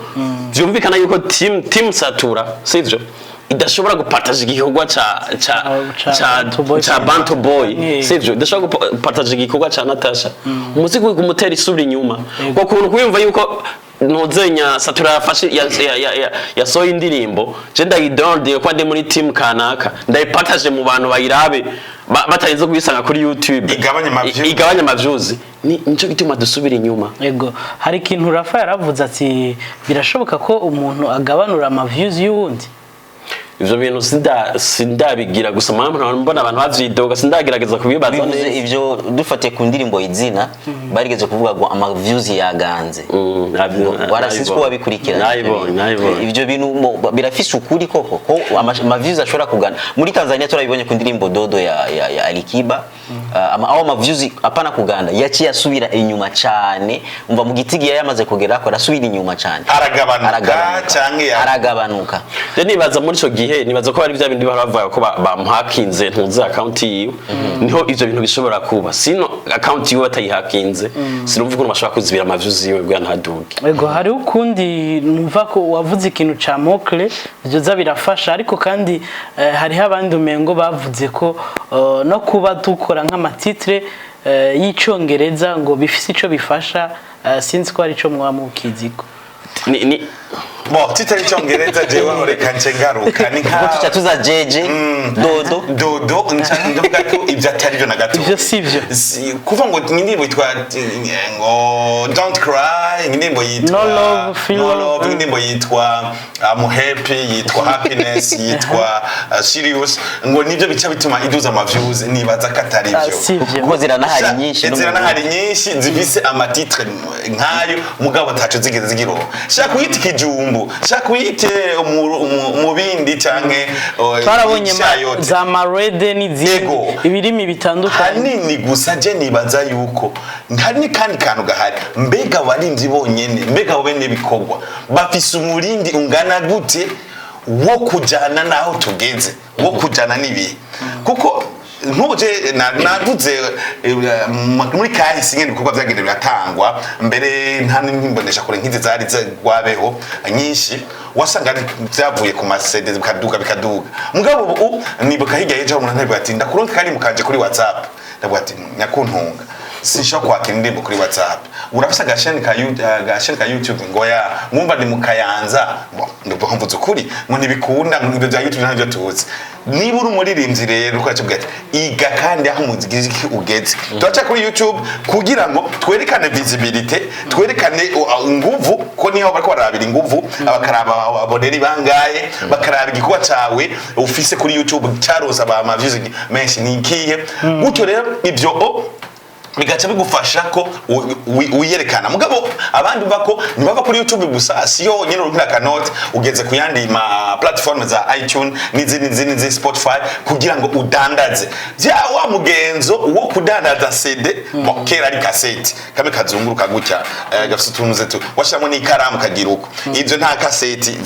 vyumvikana yuko team Satura, sivyo, idashobora gupartager igikorwa ca Ca ca Bantu Boy. ca Bantu Boy, sivyo, idashobora gupartager igikorwa ca Natasha, umuziki umutera isubira inyuma. Ko kuntu kuyumva yuko ntuzenya Satura yafashe yasohoye indirimbo, je ndayidownload ko ndi muri team kanaka, ndayipartage mu bantu bayirabe batarinze kuyisanga kuri YouTube, Igabanye ama views. Igabanye ama views, ni nico gituma dusubira inyuma. Ego, hari ikintu Rafa yaravuze ati birashoboka ko umuntu agabanura ama views y'uwundi. Ivyo bintu sindabigira gusa mpamvu mbona abantu bavyidoga, sindagerageza kubibaza Bivuze neza. Ivyo dufatiye ku ndirimbo Izina, barigeze kuvuga ngo ama views yaganze. Warasinzi ko wabikurikirana. Nayibonye, nayibonye. Ivyo bintu birafise ukuri koko ko ama views ashobora kugana? Muri Tanzania turabibonye ku ndirimbo Dodo ya Alikiba, aho ama views apana kuganda, yaciye asubira inyuma cyane. Umva, mu gitigi yari yamaze kugerako, arasubira inyuma cyane. Aragabanuka canke Aragabanuka. Je nibaza muri ico gihe, nibaza ko ari bya bindi bahora bavuga ko bamuhakinze ntuzi account yiwe, niho ivyo bintu bishobora kuba. Sino account yiwe batayihakinze, sinumva ukuntu bashobora kuzibira ama views yiwe kugira ntaduge. Ego, hari ukundi numva ko wavuze ikintu ca mokle byoza birafasha, ariko kandi hariho abandi umengo bavuze ko no kuba dukora nk'amatitre y'icongereza ngo bifise ico bifasha, sinzi ko ari ico mwamukiziko. Ni Bo titre y'icyongereza, jewe aho reka nce ngaruka ni nka Ubwo tuca tuza jeje Dodo. Dodo, nca ndavuga ko ibyo atari byo na gato. Ivyo si vyo. Kuva ngo indirimbo yitwa ngo Don't Cry, indirimbo yitwa No Love, Feel No Love. Love, indirimbo yitwa I'm Happy, yitwa Happiness, yitwa Serious, ngo nibyo bica bituma iduza ama views, nibaza ko atari Ah, byo. si vyo. Kuko ziranahari nyinshi no mu Ziranahari nyinshi zifise amatitre nkayo, mugabo ataco zigeze zigironka. Shaka kuyita ikijumbu. Umuvumbu, shaka uyite umubindi canke Twarabonye ishayote. Za marede n'izindi, Yego. ibirimi bitandukanye. Hanini gusa je nibaza yuko hari n'akandi kantu gahari. Mbega abarinzi bonyene, mbega abo bene bikorwa bafise umurindi ungana gute wo kujana n'aho tugeze, wo kujana n'ibihe? Kuko nk'ubu je navuze muri kahise ingene ibikorwa vyagenda biratangwa mbere, nta n'imbonesha kure nk'izi zari zagwabeho nyinshi, wasanga ari vyavuye ku ma CD, bikaduga bikaduga. Mugabo ubu nibuka hirya y'ejo umuntu ntabwo ati: "Ndakuronka kari mukanje kuri WhatsApp." Ndavuga ati: "Nyakuntunga, sinshobora kwakira indirimbo kuri WhatsApp. Urafise agasheni ka YouTube?" Ngo ya mwumva ndi mu Kayanza. Bo, ndumva mvuze ukuri ngo ntibikunda, ngo ibyo bya YouTube ntabyo tuzi. Niba uri umuririmbyi rero, uko yakubwira ati: "Iga kandi aho umuziki ugeze." Turaca kuri YouTube kugira ngo twerekane visibility, twerekane inguvu, ko niho bariko bararabira inguvu, bakaraba aboneri bangaye, bakaraba igikorwa cawe ufise kuri YouTube caronse ama views menshi ni ikihe. Gutyo rero ivyo bigaca bigufasha ko wiyerekana. Mugabo abandi umva ko ntibava kuri YouTube gusa, si yo nyine urukira kanoti, ugeze ku yandi ma platform za iTunes n'izindi n'izindi n'izindi, Spotify, kugira ngo udandaze bya wa mugenzo wo kudandaza CD. Bo, kera ari kasete kamwe kazunguruka gutya, gafite utuntu zetu washyiramo n'ikaramu kagira uko. Ibyo nta kaseti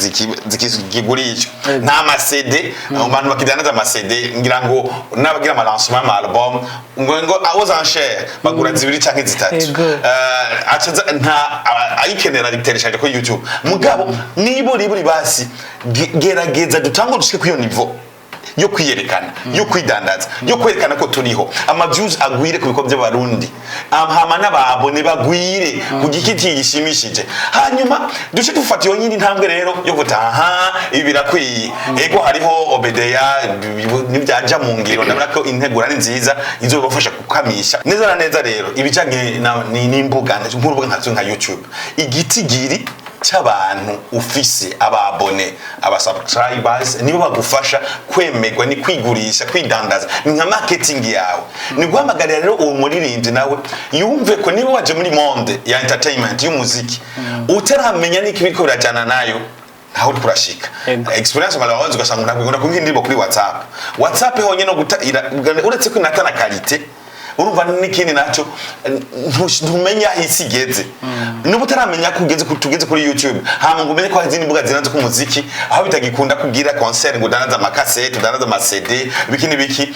zikigurishwa, nta ma CD. Abantu bakidandaza ama CD, ngira ngo n'abagira ama lancement ama album, ngo aux enchères bagura zibiri canke zitatu. Aca nta ayikenera ritereshaje kuri YouTube. Mugabo niba uri basi gerageza dutange dushike kuri iyo niveau yo kwiyerekana, yo kwidandaza, yo kwerekana ko turiho, ama views agwire ku bikorwa by'Abarundi, hama n'ababone bagwire ku giti gishimishije. Hanyuma duce dufata iyo nyindi ntambwe rero yo gutaha. Ibi birakwiye, ego hariho obedeya nibyaja mu ngiro, ndabona ko integura ni nziza, izobafasha gukamisha neza na neza. Rero ibijanye n'imbuga, nk'urubuga nka YouTube, igitigiri cy'abantu ufise, ababone, aba subscribers, nibo bagufasha kwemerwa, ni kwigurisha, kwidandaza, ni nka marketing yawe. Ni guhamagarira rero uwo muririmbyi nawe yumve ko niba waje muri monde ya entertainment, y'umuziki, utaramenya n'iki biriko birajana nayo, ntaho uriko urashika. Ego. Experience malheureuse, ugasanga umuntu akunda kumbwira indirimbo kuri WhatsApp. WhatsApp honyine no guta uretse ko inata na qualité, urumva n'ikindi nacyo ntumenya aho isi igeze. Niba utaramenya ko ugeze tugeze kuri YouTube, hama ngo umenye ko hari izindi mbuga zinazo ku muziki, aho bitagikunda kugira concert ngo udandaze amakasete, udandaze ama CD, biki n'ibiki,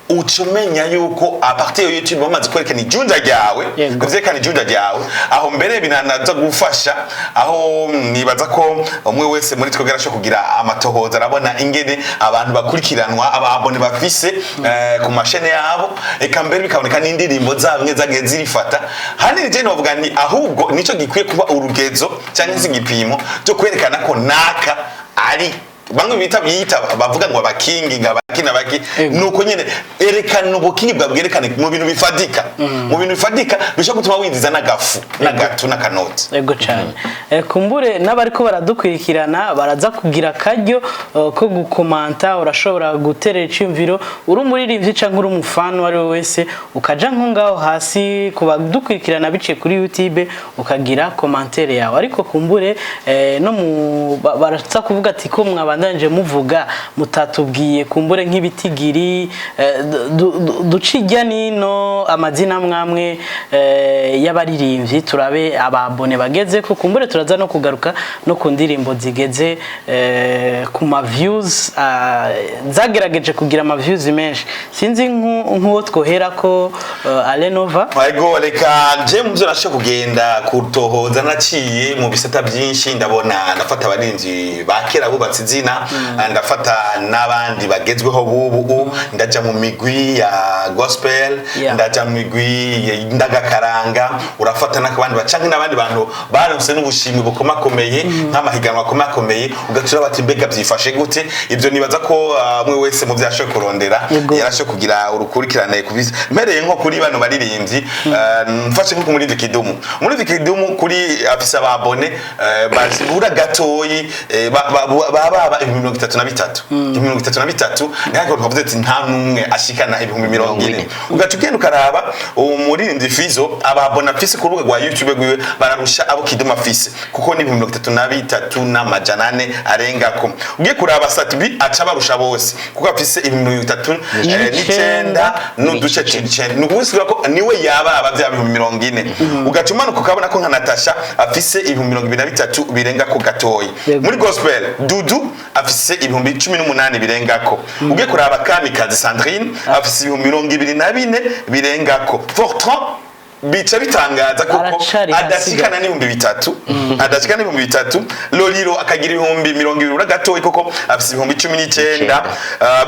uca umenya yuko à partir ya YouTube bamaze kwerekana ijunja ryawe. Kuvyerekana ijunja ryawe aho mbere binanaza gufasha, aho nibaza ko umwe wese muri twebwe arashobora kugira amatohoza, arabona ingene abantu bakurikiranwa, ababone bafise ku mashene yabo, eka mbere bikaboneka n'indirimbo zabo imwe zagiye zirifata. Hanini je novuga ni ahubwo nico gikwiye kuba urugezo cyangwa se igipimo cyo kwerekana ko naka ari bamwe bita biyita bavuga ngo abakingi, ngo abaki n'abaki. Nuko nyene erekana ubukingi bwawe, bwerekane mu bintu bifatika, mu bintu bifatika bishobora gutuma winjiza n'agafu n'agatu n'akanoti. Ego cyane. Kumbure n'abariko baradukurikirana baraza kugira akaryo ko gukomanta. Urashobora guterera iciyumviro, uri umuririmbyi canke uri umufana, uwo ari we wese, ukaja nko ngaho hasi ku badukurikirana biciye kuri YouTube, ukagira commentaire yawe. Ariko kumbure no mu baraza kuvuga ati ko mwabandanije muvuga mutatubwiye kumbure nk'ibitigiri, duce ijya nino amazina mwamwe y'abaririmbyi, turabe ababone bageze ko. Kumbure turaza no kugaruka no ku ndirimbo zigeze ku ma views, zagerageje kugira ama views menshi. Sinzi nk'uwo twohera ko, Alenova. Ego, reka je mu byo nashoboye kugenda kutohoza, naciye mu bisata byinshi, ndabona, ndafata abarinzi ba kera bubatse izina, ndafata n'abandi bagezweho bubu, ndaja mu migwi ya gospel, ndaja mu migwi ya ndagakaranga, urafata n'akabandi bacanke n'abandi bantu baronse n'ubushimwe bukomakomeye, nk'amahiganwa akomakomeye, ugacura bati: "Mbega byifashe gute?" Ibyo nibaza ko umwe wese mu byo yashoboye kurondera yarashoboye kugira urukurikirane kubisa. Mpereye nko kuri bano baririmbyi, mfashe nko ku muririmbyi Kidumu. Umuririmbyi Kidumu kuri afise ababone bazibura gatoyi, ababa 33,000, 33,000, ntabwo twavuze ati nta n'umwe ashikana 40,000. Ugaca ugenda ukaraba uwo muririmbyi Fizo, aba abonnés afise ku rubuga rwa YouTube rwiwe bararusha abo Kidum afise, kuko ni 33,400 arengako. Ugiye kuraba Sat-B, aca barusha bose kuko afise 39 n'uduce icenda. Ni ukuvuga ko niwe yaba aba bya 40,000. Ugaca umanuka ukabona ko nka Natasha afise 23,000 birenga ko gatoyi. Muri gospel, Dudu afise 18,000 birengako. Ugiye kuraba Kamikazi Sandrine, afise 24,000 birengako. Fortran bica bitangaza kuko Aracari hasi. adashikana n'3,000, adashikana n'3,000. Loliro akagira 20,000 ura gatoyi kuko afise 19,000.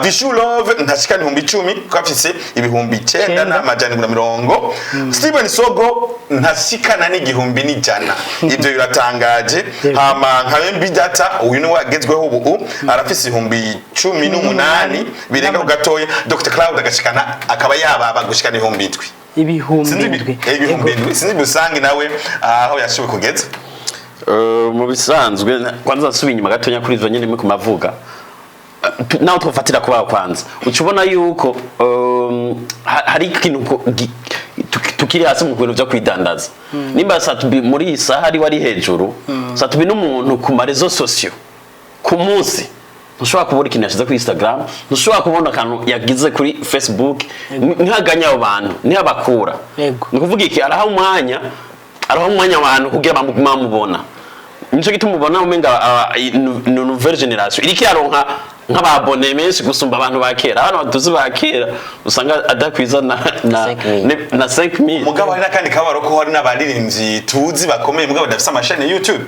Vishu Love ntashikana 10,000 kuko afise 9,790. Steven Sogo ntashikana n'1,100. Ibyo biratangaje. Hama nka MB Data, uyu niwe agezweho ubu, arafise 18,000 birenga ku gatoya. Dr Cloud agashikana, akaba yababa gushikana 7,000. Ibihumbi Sinzi indwi. 7,000. Sinzi Busangi nawe aho yashoboye kugeza. Mu bisanzwe, kwanza nsubiye inyuma gatonya kuri ivyo nyene muriko muravuga. Naho twofatira kubaho, kwanza uca ubona yuko hari ikintu tukiri hasi mu bintu vyo kwidandaza. Nimba Sat-B muri iyi saha ari wari hejuru, Sat-B n'umuntu ku ma réseaux sociaux ku munsi ntushobora kubona ikintu yashyize kuri Instagram, ntushobora kubona akantu yagize kuri Facebook. Ntihaganye abo bantu ntihabakura. Ni ukuvuga iki? Araha umwanya abantu kugira bamugume bamubona. Nico gituma ubona umenga ni nouvelle génération iriko iraronka nk'aba abonnés menshi gusumba abantu ba kera. Abantu batuzi ba kera usanga adakwiza na 5,000. na 5000. Mugabo hari n'akandi kabaro ko hari n'abaririmbyi tuzi bakomeye mugabo badafise ama chaînes YouTube.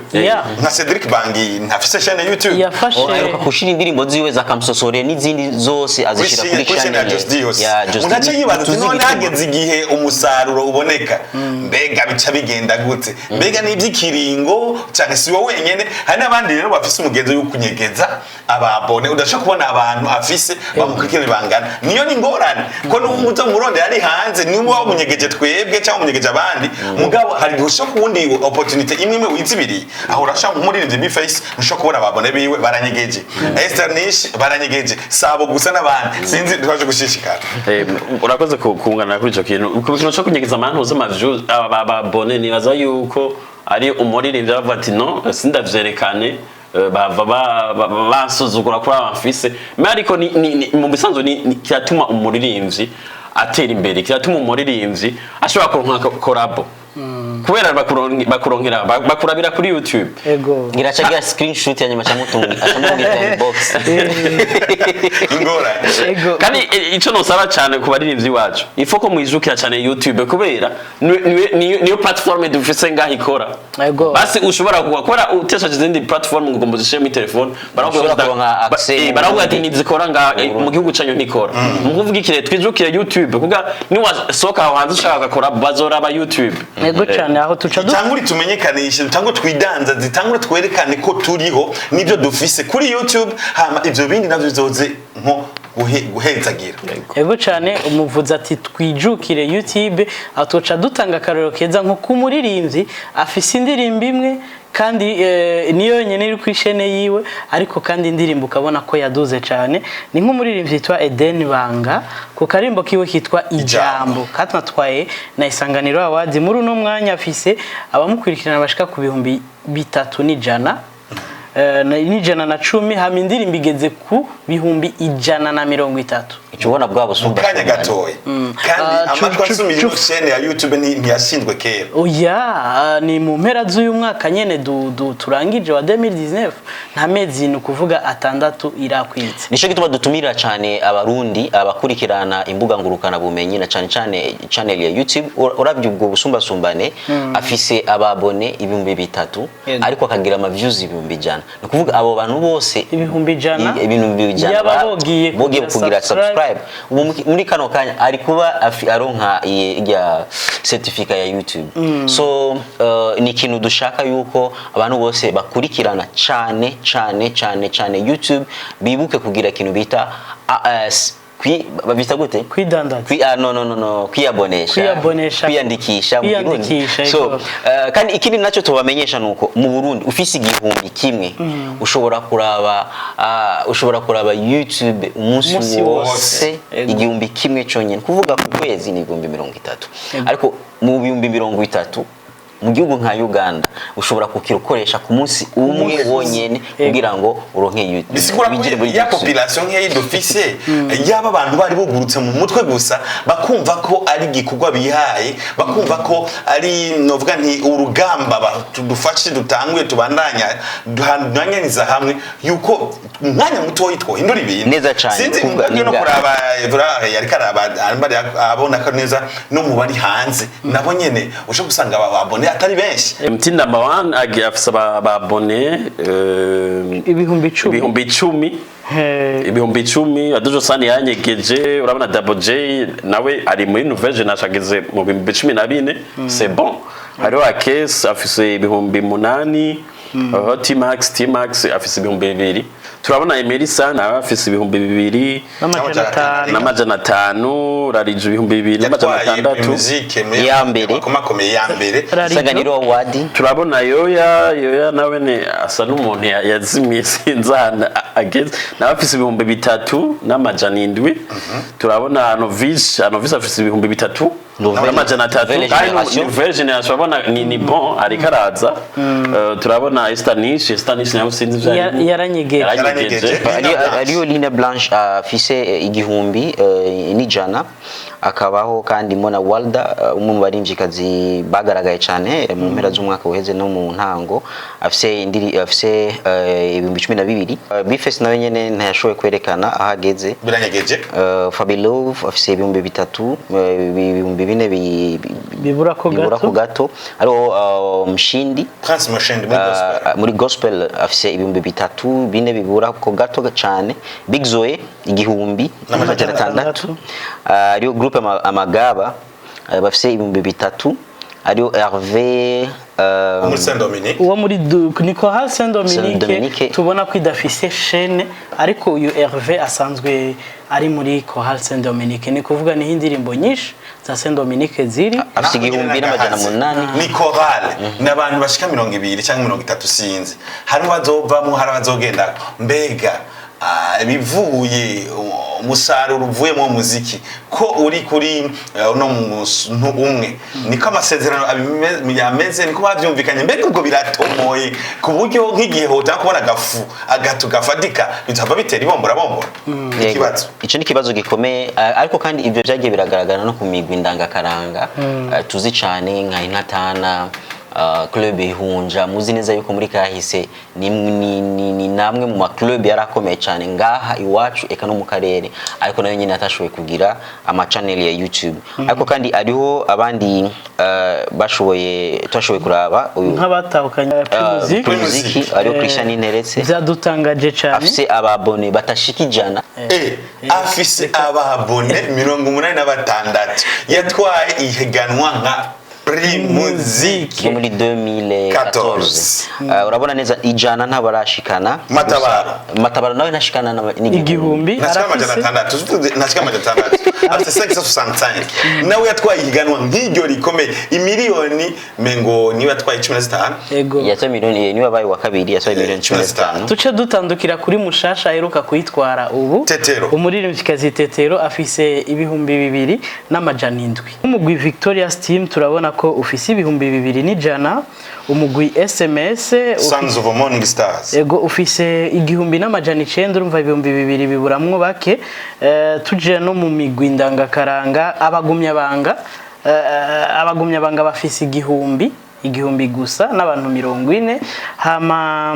Nka Cedric Bangi ntafise chaîne YouTube. Yafashe Aheruka gushira indirimbo ziwe za Kamsosore n'izindi zose azishira kuri kuri chaîne ya channel Just Dios. ya Just Umuntu aca yibaza ati Tuzi none igituma. hageze igihe umusaruro uboneka, mbega bica bigenda gute? Mbega ni iby'ikiringo cyane? Si wowe wenyene, hari n'abandi rero bafise umugenzo wo kunyegeza aba abonnés. Udashobora kubona abantu afise bamukurikirana bangana. Niyo ni ingorane ko n'ubu uza murondera ari hanze, niba wamunyegeje twebwe cyangwa umunyegeje abandi. Mugabo hari igihe ushobora kubundi opportunité imwe imwe wizibiriye aho urashaka nk'umuririmbyi B-Face, ntushobora kubona aba abonnés biwe, baranyegeje. Esther Nish baranyegeje. Sabo gusa n'abandi, sinzi, twaje gushishikara. Urakoze kunganira kuri ico kintu, ku kintu co kunyegeza abantu z'ama views, aba abonnés. Nibaza yuko ari umuririmbyi bavuga ati no sindavyerekane, bava bansuzugura kuri aba mfise. Mais ariko ni mu bisanzwe ni kiratuma umuririmbyi atera imbere, kiratuma umuririmbyi ashobora kuronka collabo kubera bakuronkera bakurabira kuri YouTube. Ngira aca screenshot ya nyuma acamubwira inbox. Ingorane. Kandi ico nosaba cyane ku baririmbyi wacu, ifo ko mwijukira cyane YouTube kubera niyo platform dufise ngaho ikora. Basi ushobora gukora utesha izindi platform ngo ugomba uzishire muri telefone, baravuga Ushobora kuronka access mu baravuga ati Burundi. ntizikora nga mu gihugu canyu ntikora. Mu kuvuga ikire twijukire YouTube kuga niwasohoka aho hanze ushaka gukora bazoraba YouTube. Ego cyane, aho tuca du Tangure tumenyekanishe, tangure twidanza, tangure twerekane ko turiho n'ibyo dufise kuri YouTube, hama ivyo bindi navyo bizoze nko guhezagira. Ego cyane, umuvuzi ati twijukire YouTube. Aho tuca dutanga akarorero keza nko ku muririmbyi afise indirimbo imwe kandi niyo yonyine iri ku i chaîne yiwe, ariko kandi indirimbo ukabona ko yaduze cyane. Ni nk'umuririmbyi yitwa Eden Banga ku karimbo kiwe kitwa Ijambo katwatwaye na Isanganiro Awards. Muri uno mwanya afise abamukurikirana bashika ku 3,100 n'110, hama indirimbo igeze ku 130,000. Icyo ubona bwa Mu busumba kanya gatoya kandi. Ah, Amatwi asumira, ino chaîne ya YouTube ntiyashinzwe kera. Oya, ni mu mpera z'uyu mwaka nyene turangije wa 2019. Nta mezi ni ukuvuga 6 irakwitse. Nico gituma dutumira cyane abarundi abakurikirana imbuga ngurukana bumenyi na cyane cyane channel ya YouTube. Uravye ubwo busumbasumbane, afise aba abonnés 3,000 ariko akagira ama views 100,000. Ni ukuvuga abo bantu bose 100,000 100,000 yaba bogiye bogiye kugira kugira subscribe. Ubu muri kano kanya ari kuba aronka irya certificate ya YouTube. So ni ikintu dushaka yuko abantu bose bakurikirana cyane cyane cyane cyane YouTube bibuke kugira ikintu bita Babita gute? Kwidandaza. Ah, no, no, no, no, kwiyabonesha. Kwiyabonesha. Kwiyandikisha mu Kirundi. Kwiyandikisha, So yego. kandi ikindi nacyo tubamenyesha nuko mu Burundi ufise 1000 ushobora kuraba YouTube umunsi Umunsi wose. wose. Yego. 1000 cyonyine, kuvuga ku kwezi ni 30,000. Ariko mu 30,000 mu gihugu nka Uganda ushobora kukirukoresha ku munsi umwe wonyene kugira ngo uronke YouTube, Bisigura ko winjire muri ya YouTube. population nkeyi dufise, yaba abantu bari bugurutse mu mutwe gusa, bakumva ko ari igikorwa bihaye, bakumva ko ari, novuga nti, urugamba dufashe, dutanguye, tubandanya, duhanyaniza hamwe, yuko umwanya mutoyi twohindura ibintu. Neza cane. Sinzi, Kuvuga no kuraba Evra yariko araba, abona ko neza no mu bari hanze nabo nyene ushobora gusanga aba abonnés atari benshi. MT number one afise aba abonnés 10,000. 10,000. 10,000. Adujo Sani yanyegeje. Urabona Double J nawe ari muri nouvelle génération, ageze mu 14,000, c'est bon. Hariho Akes afise 8,000. Aho T-Max afise 2000. Turabona Emery Sana nawe afise 2000 n'500. n'500. Rarije 2600. Yatwaye musique muri Ya mbere. Bakomakomeye, ya mbere. Rarijo. Isanganiro Award. Turabona Yoya nawe ni asa n'umuntu yazimiye, sinzi ahantu ageze, nawe afise 3700. Turabona Anovis afise 3300. Nouvelle génération. Nouvelle génération, urabona ni bon, ariko araza. Turabona Estanish nawe sinzi ivyo arimo. Yaranyegeje. Yaranyegeje. Yaranyegeje. Ariyo Lina Blanche afise 1100, akabaho kandi Mona Walda, umwe mu barimvyikazi bagaragaye cyane mu mpera z'umwaka uheze no mu ntango, afise indiri afise 12,000. Bifes nawe nyene ntayashoboye kwerekana aho ageze. Biranyegeje. Fabilove afise 3000, 4000 Bibura ko bibura gato. ko gato. Ariho Mshindi. Prince Mashindi muri gospel. Muri gospel afise 3000, 4000 bibura ko gato cyane. Big Zoe 1600. Ariyo groupe Amagaba, bafise 3000. Ariyo Hervé Muri Saint Dominique. Uwo muri ni Chorale Saint Saint Dominique. Dominique. Tubona ko idafise chaîne, ariko uyu Hervé asanzwe ari muri Chorale Saint Dominique, ni kuvuga niho indirimbo nyinshi za Saint Dominique ziri. Afise 1800. Ni chorale, ni abantu bashika 20 cyangwa 30, sinzi. Harimo abazovamwo, hari abazogenda. Mbega ibivuye, umusaruro uvuye mu muziki ko uri kuri uno muntu umwe, niko amasezerano yameze, niko bavyumvikanye? Mbega ubwo biratomoye ku buryo nk'igihe hotanga kubona agafu agatu gafatika bitava bitera ibombora bombora? Yego. Ikibazo. Ico ni ikibazo gikomeye, ariko kandi ivyo vyagiye biragaragara no ku migwi ndangakaranga tuzi cane nka Intatana, club Ihunja. Muzi neza yuko muri kahise ni namwe mu ma club yari akomeye cyane ngaha iwacu eka no mu karere, ariko nayo nyine atashoboye kugira ama channel ya YouTube. Ariko kandi ariho abandi bashoboye, twashoboye kuraba uyu Nk'abatahukanye Primusic. Primusic, ariho Christian Interetse. Vyadutangaje cane. Afise aba abonnés batashika 100. Afise aba abonnés 86, yatwaye ihiganwa nka Primusic Yo muri 2014. Urabona neza 100 ntabarashikana. Matabaro. Gusa, Matabaro nawe ntashikana n'igihumbi. 1000. Ntashika amajana Arafise atandatu, ntashika 600, afise 565. Nawe yatwaye ihiganwa nk'iryo rikomeye, imiliyoni mengo niwe yatwaye 15. Ego. Yatwaye miliyoni, niwe wabaye wa kabiri, yatwaye miliyoni 15. Tuce dutandukira kuri mushasha aheruka kuyitwara ubu. Tetero. Umuririmvyikazi Tetero afise 2700. Umugwi Victoria's Team turabona ko ufise 2100. Umugwi SMS Sons of Morning Stars. Ego, ufise 1900. Urumva 2000 biburamwo bake. Tuje no mu migwi ndangakaranga, abagumyabanga bafise 1000 gusa n'abantu 40. Hama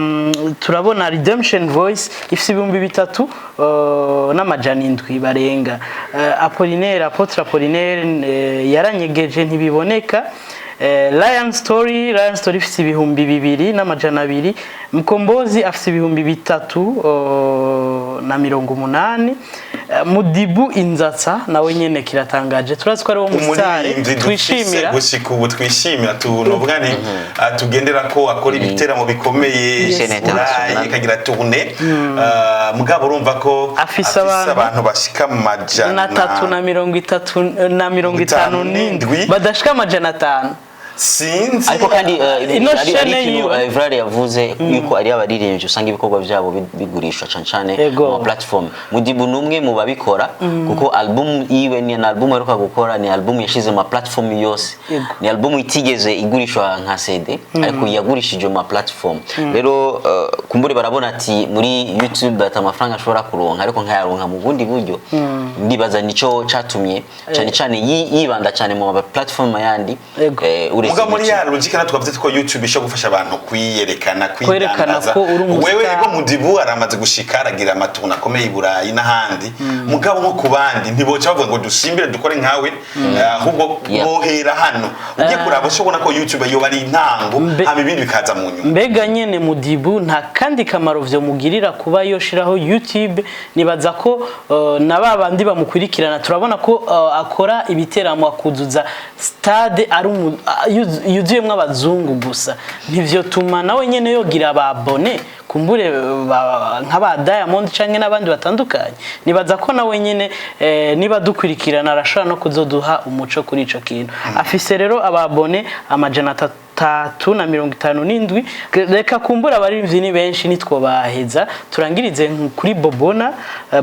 turabona Redemption Voice ifise 3700 barenga. Apollinaire, Apotre Apollinaire, yaranyegeje, ntibiboneka. Lion Story ifise 2200. Mkombozi afise 3000. na 80. Mudibu Inzatsa nawe nyene kiratangaje, turazi ko ari wo musitari Umuririmbyi dufise twishimira gushika ubu, twishimira, tunovuga ni tugendera ko akora ibiteramo bikomeye Yes. Burayi, International. akagira tournée. Mugabo urumva ko Afise abantu abantu bashika mu majana na tatu na mirongo itatu na 57 badashika 500. Sinzi. Ariko kandi Ino ari chaîne ikintu yiwe. Evrard yavuze yuko ari abaririmbyi usanga ibikorwa byabo bigurishwa cane cane Ego. mu platform. Mudibu ni umwe mu babikora, kuko album yiwe ni na album aheruka gukora, ni album yashize mu ma platform yose. Yego. Ni album itigeze igurishwa nka CD, ariko yagurishije mu ma platform. Rero kumbure barabona ati muri YouTube ati amafaranga ashobora kuronka, ariko nkayaronka mu bundi buryo. Ndibaza nico catumye cane cane yibanda cane mu ma platform yandi. Yego. Uretse Muga muri YouTube. ya logique natwe twavuze ko YouTube ishobora gufasha abantu kwiyerekana, Kwerekana kwidandaza. ko uri umustar. Wewe ego, Mudibu aramaze gushika, aragira amatuna akomeye i Burayi n'ahandi, mugabo nko ku bandi ntiboca bavuga ngo dusimbire dukore nkawe, ahubwo bohera hano. Ugiye kuraba ushobora ko YouTube yoba ari intango, hama ibindi bikaza mu nyuma. Mbega nyene Mudibu nta kandi kamaro vyomugirira kuba yoshiraho YouTube? Nibaza ko na ba bandi bamukurikirana, turabona ko akora ibiteramo akuzuza stade ari yuzuyemwo abazungu gusa. Ntivyotuma nawe nyene yogira ababone kumbure nk'aba Diamond canke n'abandi batandukanye? Nibaza ko nawe nyene niba dukurikirana arashobora no kuzoduha umuco kuri ico kintu. Afise rero ababone 357. Reka kumbura abaririmbyi ni benshi nitwo baheza, turangirize kuri Bobona.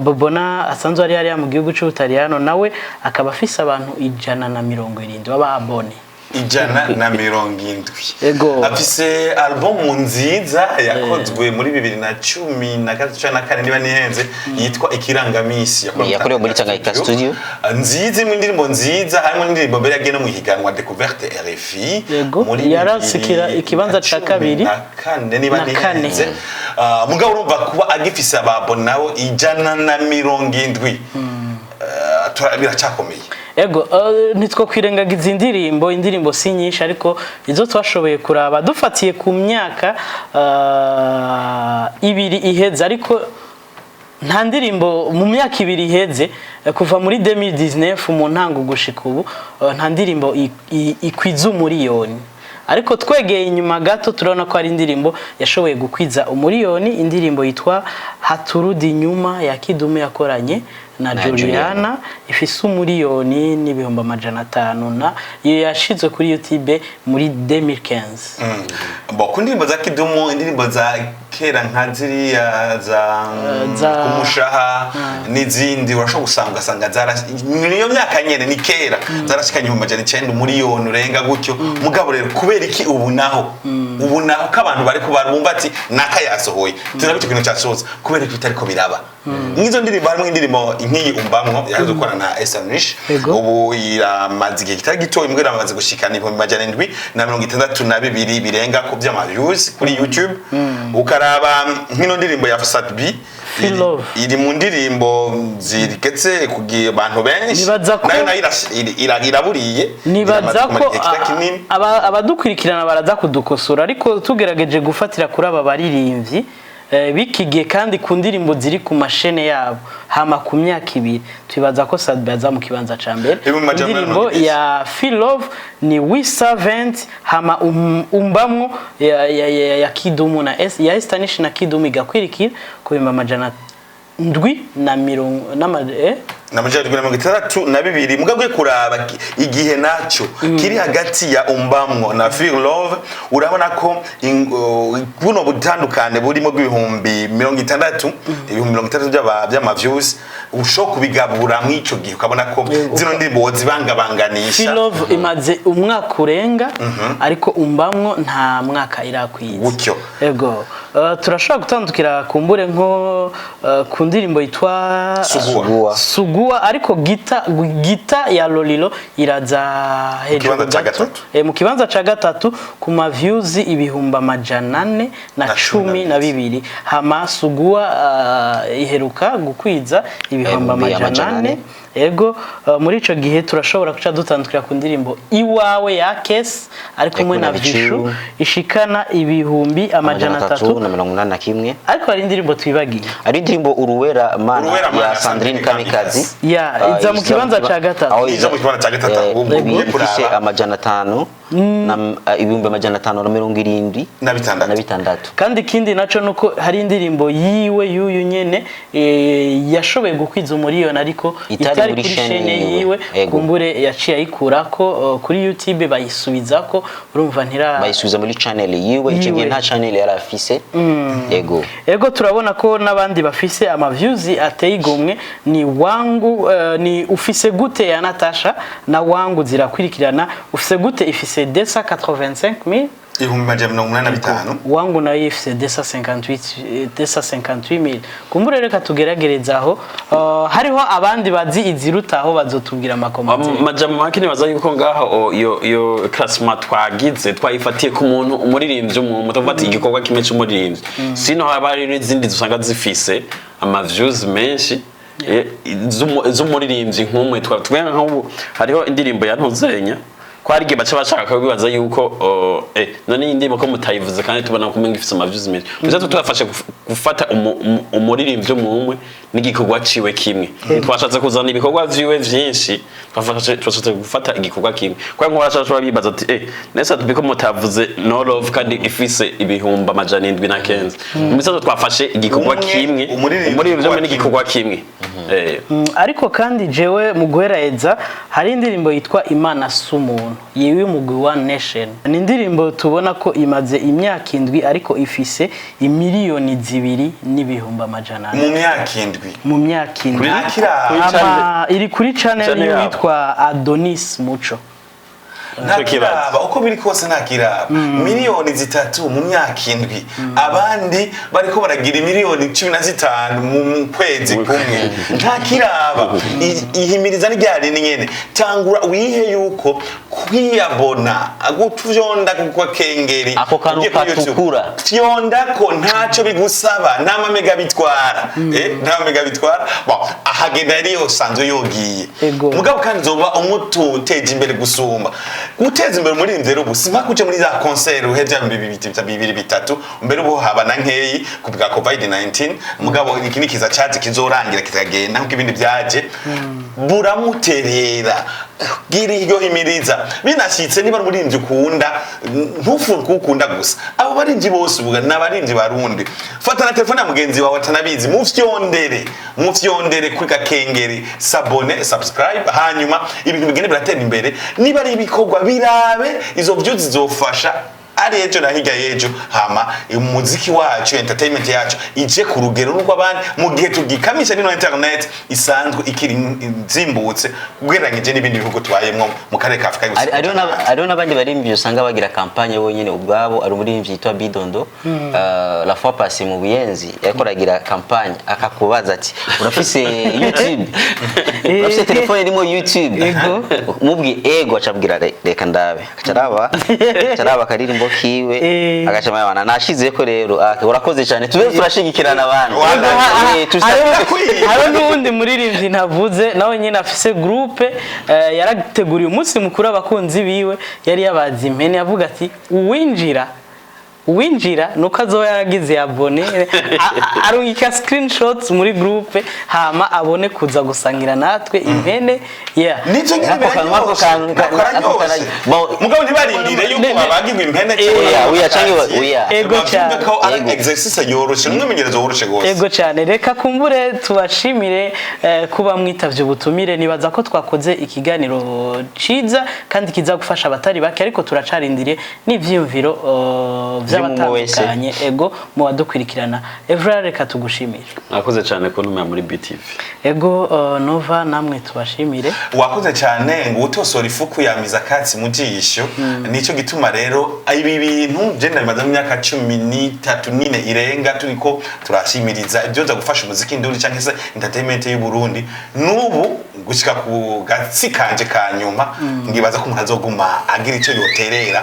Bobona asanzwe ari hariya mu gihugu c'Ubutaliyano, nawe akaba afise abantu 170 b'ababone. 170. Ego. Afise albumu nziza yakozwe muri 2013 canke na kane niba nihenze, yitwa Ikirangamisi, Yakorewe muri Tanganyika Studio. Nziza, imwe indirimbo nziza, harimo n'indirimbo mbere yagiye no mu higanwa Découverte RFI Yego, muri yarasikira bibiri ikibanza na ca cumi kabiri. na kane niba Na kane. nihenze. Mugabo urumva kuba agifise ababo nawe 170, biracakomeye. Ego, nitwo kwirengagiza indirimbo. Indirimbo si nyinshi, ariko izo twashoboye kuraba dufatiye ku myaka 2 iheze, ariko nta ndirimbo mu myaka 2 iheze, kuva muri 2019 mu ntango gushika ubu, nta ndirimbo ikwiza umuriyoni. Ariko twegeye inyuma gato turabona ko ari indirimbo yashoboye gukwiza umuriyoni, indirimbo yitwa Haturudi Nyuma ya Kidumu yakoranye na Na Juliana, Juliana. Ifise 1,500,000 na iyo yashizwe kuri YouTube muri 2015. Bo ku ndirimbo za Kidumu, indirimbo za kera nka ziriya za Kumushaha n'izindi, urashobora gusanga ugasanga niyo myaka nyene ni kera zarashikanye 900,000, umuriyoni urenga gutyo. Mugabo rero kubera iki ubu naho ko abantu bari barumva ati naka yasohoye, turabe icyo kintu cyasohotse, kubera iki bitariko biraba nk'izo ndirimbo? Harimo indirimbo nk'iyi Umbamwo yaje gukorana na Esanish. Yego. Ubu iramaze igihe kitari gito, imbwa iramaze gushikana 762,000 birenga ko by'ama views kuri YouTube. Ukaraba nk'ino ndirimbo ya Sat-B Feel Love. Iri mu ndirimbo zigeze kugira abantu benshi. Nibaza ko- Nayo iraburiye. Nibaza Iramaze kumara ko igihe kitari kinini. Abadukurikirana baraza kudukosora, ariko tugerageje gufatira kuri aba baririmbyi b'iki gihe kandi ku ndirimbo ziri ku mashene yabo, hama ku myaka 2, twibaza ko Sat-B aza mu kibanza ca mbere. Ibihumbi amajana Indirimbo mirongo ine. ya Feel Love ni We Servant, hama Umbamwo ya Kidumu na S, ya Estanish na Kidumu igakwirikira ku 700 n'ama? Na 762. Mugabwe kuraba igihe naco kiri hagati ya Umbamwo na Feel Love, urabona ko buno butandukane burimo bw'ibihumbi 60, 60,000 by'ama views, ushobora kubigabura mw'ico gihe ukabona ko zino ndirimbo wozibangabanganisha. Feel Love imaze umwaka urenga, ariko Umbamwo nta mwaka irakwiza. Gutyo. Ego. Turashobora gutandukira kumbure nko ku ndirimbo yitwa Sugua. Sugua, ariko gita ya Lolilo iraza hejuru kibanza ca gato. gatatu. Mu kibanza ca gatatu ku ma views 412,000 Na hama Sugua iheruka gukwiza ibihumbi Ibihumbi amajana amajana ane ane. Ego, muri ico gihe turashobora kuca dutandukira ku ndirimbo Iwawe ya Kes ari kumwe na na Bichu. Vishu, ishikana 381,000. 381. Ariko hari indirimbo twibagiye. Ari indirimbo Uruwera Mana Uruwera Mana ya Sandrine Kamikazi. Ya, iza mu kibanza ca gatatu. Aho Iza mu kibanza ca gatatu, ahubwo ugiye ifise kuraba. 500 na 576,000. Na bitandatu. Na bitandatu. Kandi ikindi naco nuko hari indirimbo yiwe y'uyu nyene, yashoboye gukwiza umuriyoni ariko itari itari muri kuri chaîne chaîne yiwe. yiwe. Ego. Kumbure yaciye ayikurako kuri YouTube bayisubizako, urumva ntira Bayisubiza muri channel yiwe icyo gihe Yiwe. nta channel yari afise, yego. Ego, turabona ko n'abandi bafise ama views ateye igomwe ni Wangu, ni Ufise Gute ya Natasha na Wangu zirakurikirana. Ufise Gute ifise 285,000. 185,000. Wangu nayo ifise 258, 258,000. Kumbure reka tugeragereza aho. Hariho abandi bazi izirutaho bazotubwira ama commentaires. Majambo make, nibaza yuko ngaho iyo classement twagize twayifatiye ku muntu umuririmbyi umwe, tuvuga ati igikorwa kimwe c'umuririmbyi, sino haba hari n'izindi usanga zifise ama views menshi z'umuririmbyi nk'umwe. Twe nk'ubu hariho indirimbo ya Ntuzenya ko hari igihe baca bashaka kubibaza yuko none iyi ndirimbo ko mutayivuze kandi tubona ko umenga ifise ama views menshi. Gusa twe twafashe gufata umuririmbyi umwe n'igikorwa ciwe kimwe. Twashatse kuzana ibikorwa vyiwe vyinshi, twashatse gufata igikorwa kimwe kubera nko barashobora bibaza ati nese tubiko mutavuze No Love kandi ifise 709,000. Mu misazo twafashe igikorwa Umwe, kimwe, umuririmbyi umuririmbyi umwe kimwe. n'igikorwa kimwe. Ariko kandi jewe mu guheraheza hari indirimbo yitwa Imana si umuntu yewe umugwi wa Nation. Ni indirimbo tubona ko imaze imyaka 7 ariko ifise 2,400,000. Mu myaka 7? Mu myaka 7. Ntakiraba. Iri kuri channel Channel yabo. y'uwitwa Adonis Muco. Ntakiraba, uko biri kose ntakiraba 3 miliyoni mu myaka 7, abandi bariko baragira 15 miliyoni mu kwezi kumwe. Ntakiraba. Ihimiriza ni ryari nyene, tangura wihe yuko kwiyabona, gufyonda ku kengeri. Ako kantu Ugiye kuri YouTube, katukura. Fyonda ko ntacyo bigusaba, nta mamega bitwara, nta mamega bitwara. Bon, ahagenda yari yosanzwe yogiye. Ego. Mugabo kandi uzoba umututeje imbere gusumba guteza imbere umuririmbyi. Rero ubu simpaka uje muri za concert uhevya bibiri bibiri bitatu, mbere ubu haba na nkeyi ku bwa COVID 19. Mugabo iki ni kiza cyaje kizorangira kitagenda nkuko ibindi byaje. Buramuterera, gira iryo himiriza binashyitse. Niba ari umuririmbyi ukunda, ntufunge kuwukunda gusa. Abo baririmbyi bose uvuga ni abaririmbyi barundi. Fata na telefone ya mugenzi wawe atanabizi, mufyondere, mufyondere kuri gakengeri, s'abonner, subscribe, hanyuma ibintu bigende biratera imbere. Niba ari ibikorwa birabe, izo views zizofasha ari ejo na hirya y'ejo, hama umuziki wacu, entertainment yacu ije ku rugero n'uko abandi, mu gihe tugikamisha nino internet isanzwe ikiri nzimbutse ugereranyije n'ibindi bihugu tubayemwo mu karere ka Afrika y'Ubuseruko. Hariho n'abandi baririmbyi usanga bagira campagne bonyene ubwabo. Ari umuririmbyi yitwa Bidondo, la fois passée mu Buyenzi yariko aragira campagne, akakubaza ati: "Urafise YouTube? Urafise telefone irimo YouTube?" Ego. Mubwi ego, acabwira: "Reka ndabe." Aca araba akaririmbo kiwe, agaca amabana nashizeko. Rero urakoze cyane, tube turashigikirana abandi. Hariho n'uwundi muririmbyi ntavuze, nawe nyine afise groupe, yarateguriye umunsi mukuru abakunzi biwe, yari yabaze impene, avuga ati uwinjira, uwinjira nuko azoba yaragize abonné, arungika screenshots muri groupe, hama abone kuza gusangira natwe impene, yeah. Nivyo nyene. Ako kantu, ako biraryoshe. kantu, Ako kararyoshe. Bon, mugabo ntibarindire yuko babagirwa impene. Oya, oya, canke oya. Ego cyane. Ko ari Ego. exercice yoroshe, n'umwimenyerezo woroshe gose. Ego cyane. Reka kumbure tubashimire kuba mwitavye ubutumire. Nibaza ko twakoze ikiganiro ciza kandi kiza gufasha abatari bake, ariko turacarindiriye n'ivyiyumviro Vy'umwe wese. vy'abatandukanye, ego, mu badukurikirana. Evra, reka tugushimire. Mwakoze cyane kuntumira muri BTV. Ego, Nova, namwe tubashimire. Wakoze cyane. Ngo utosora ifuku yamiza akatsi mu jisho. Nico gituma rero ibi bintu je ndabimaze mu myaka 13 nine irenga turiko turashimiriza ibyoza gufasha umuziki ndundi cyangwa se entertainment y'u Burundi. N'ubu gushika ku gatsi kanje ka nyuma, ngibaza ko umuntu azoguma agira ico yoterera.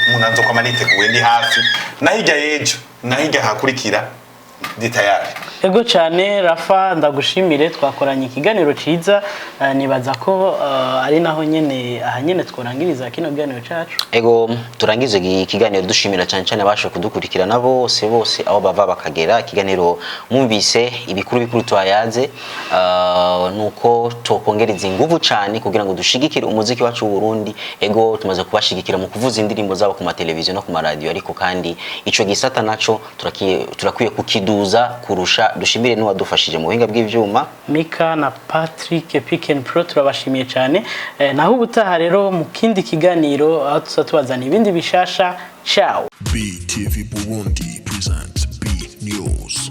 Umuntu azokwama niteguye, ndi hafi na hirya y'ejo na hirya hakurikira. Ndi tayari. Ego cyane, Rafa, ndagushimire, twakoranye ikiganiro ciza. Nibaza ko ari naho nyene, aha nyene tworangiriza kino kiganiro cacu. Ego, turangize ikiganiro dushimira cyane cyane abashe kudukurikirana bose bose, aho bava bakagera. Ikiganiro mwumvise ibikuru bikuru twayaze, nuko tokongereza inguvu cyane kugira ngo dushigikire umuziki wacu w'u Burundi. Ego, tumaze kubashigikira mu kuvuza indirimbo zabo ku mateleviziyo no ku maradiyo, ariko kandi ico gisata naco turakwiye kukiduza kurusha. Dushimire n'uwadufashije mu buhinga bw'ivyuma. Mika na Patrick Pick and Pro, turabashimiye cyane. Naho ubutaha rero mu kindi kiganiro, aho tuza tubazana ibindi bishasha. Ciao. BTV Burundi presents B News.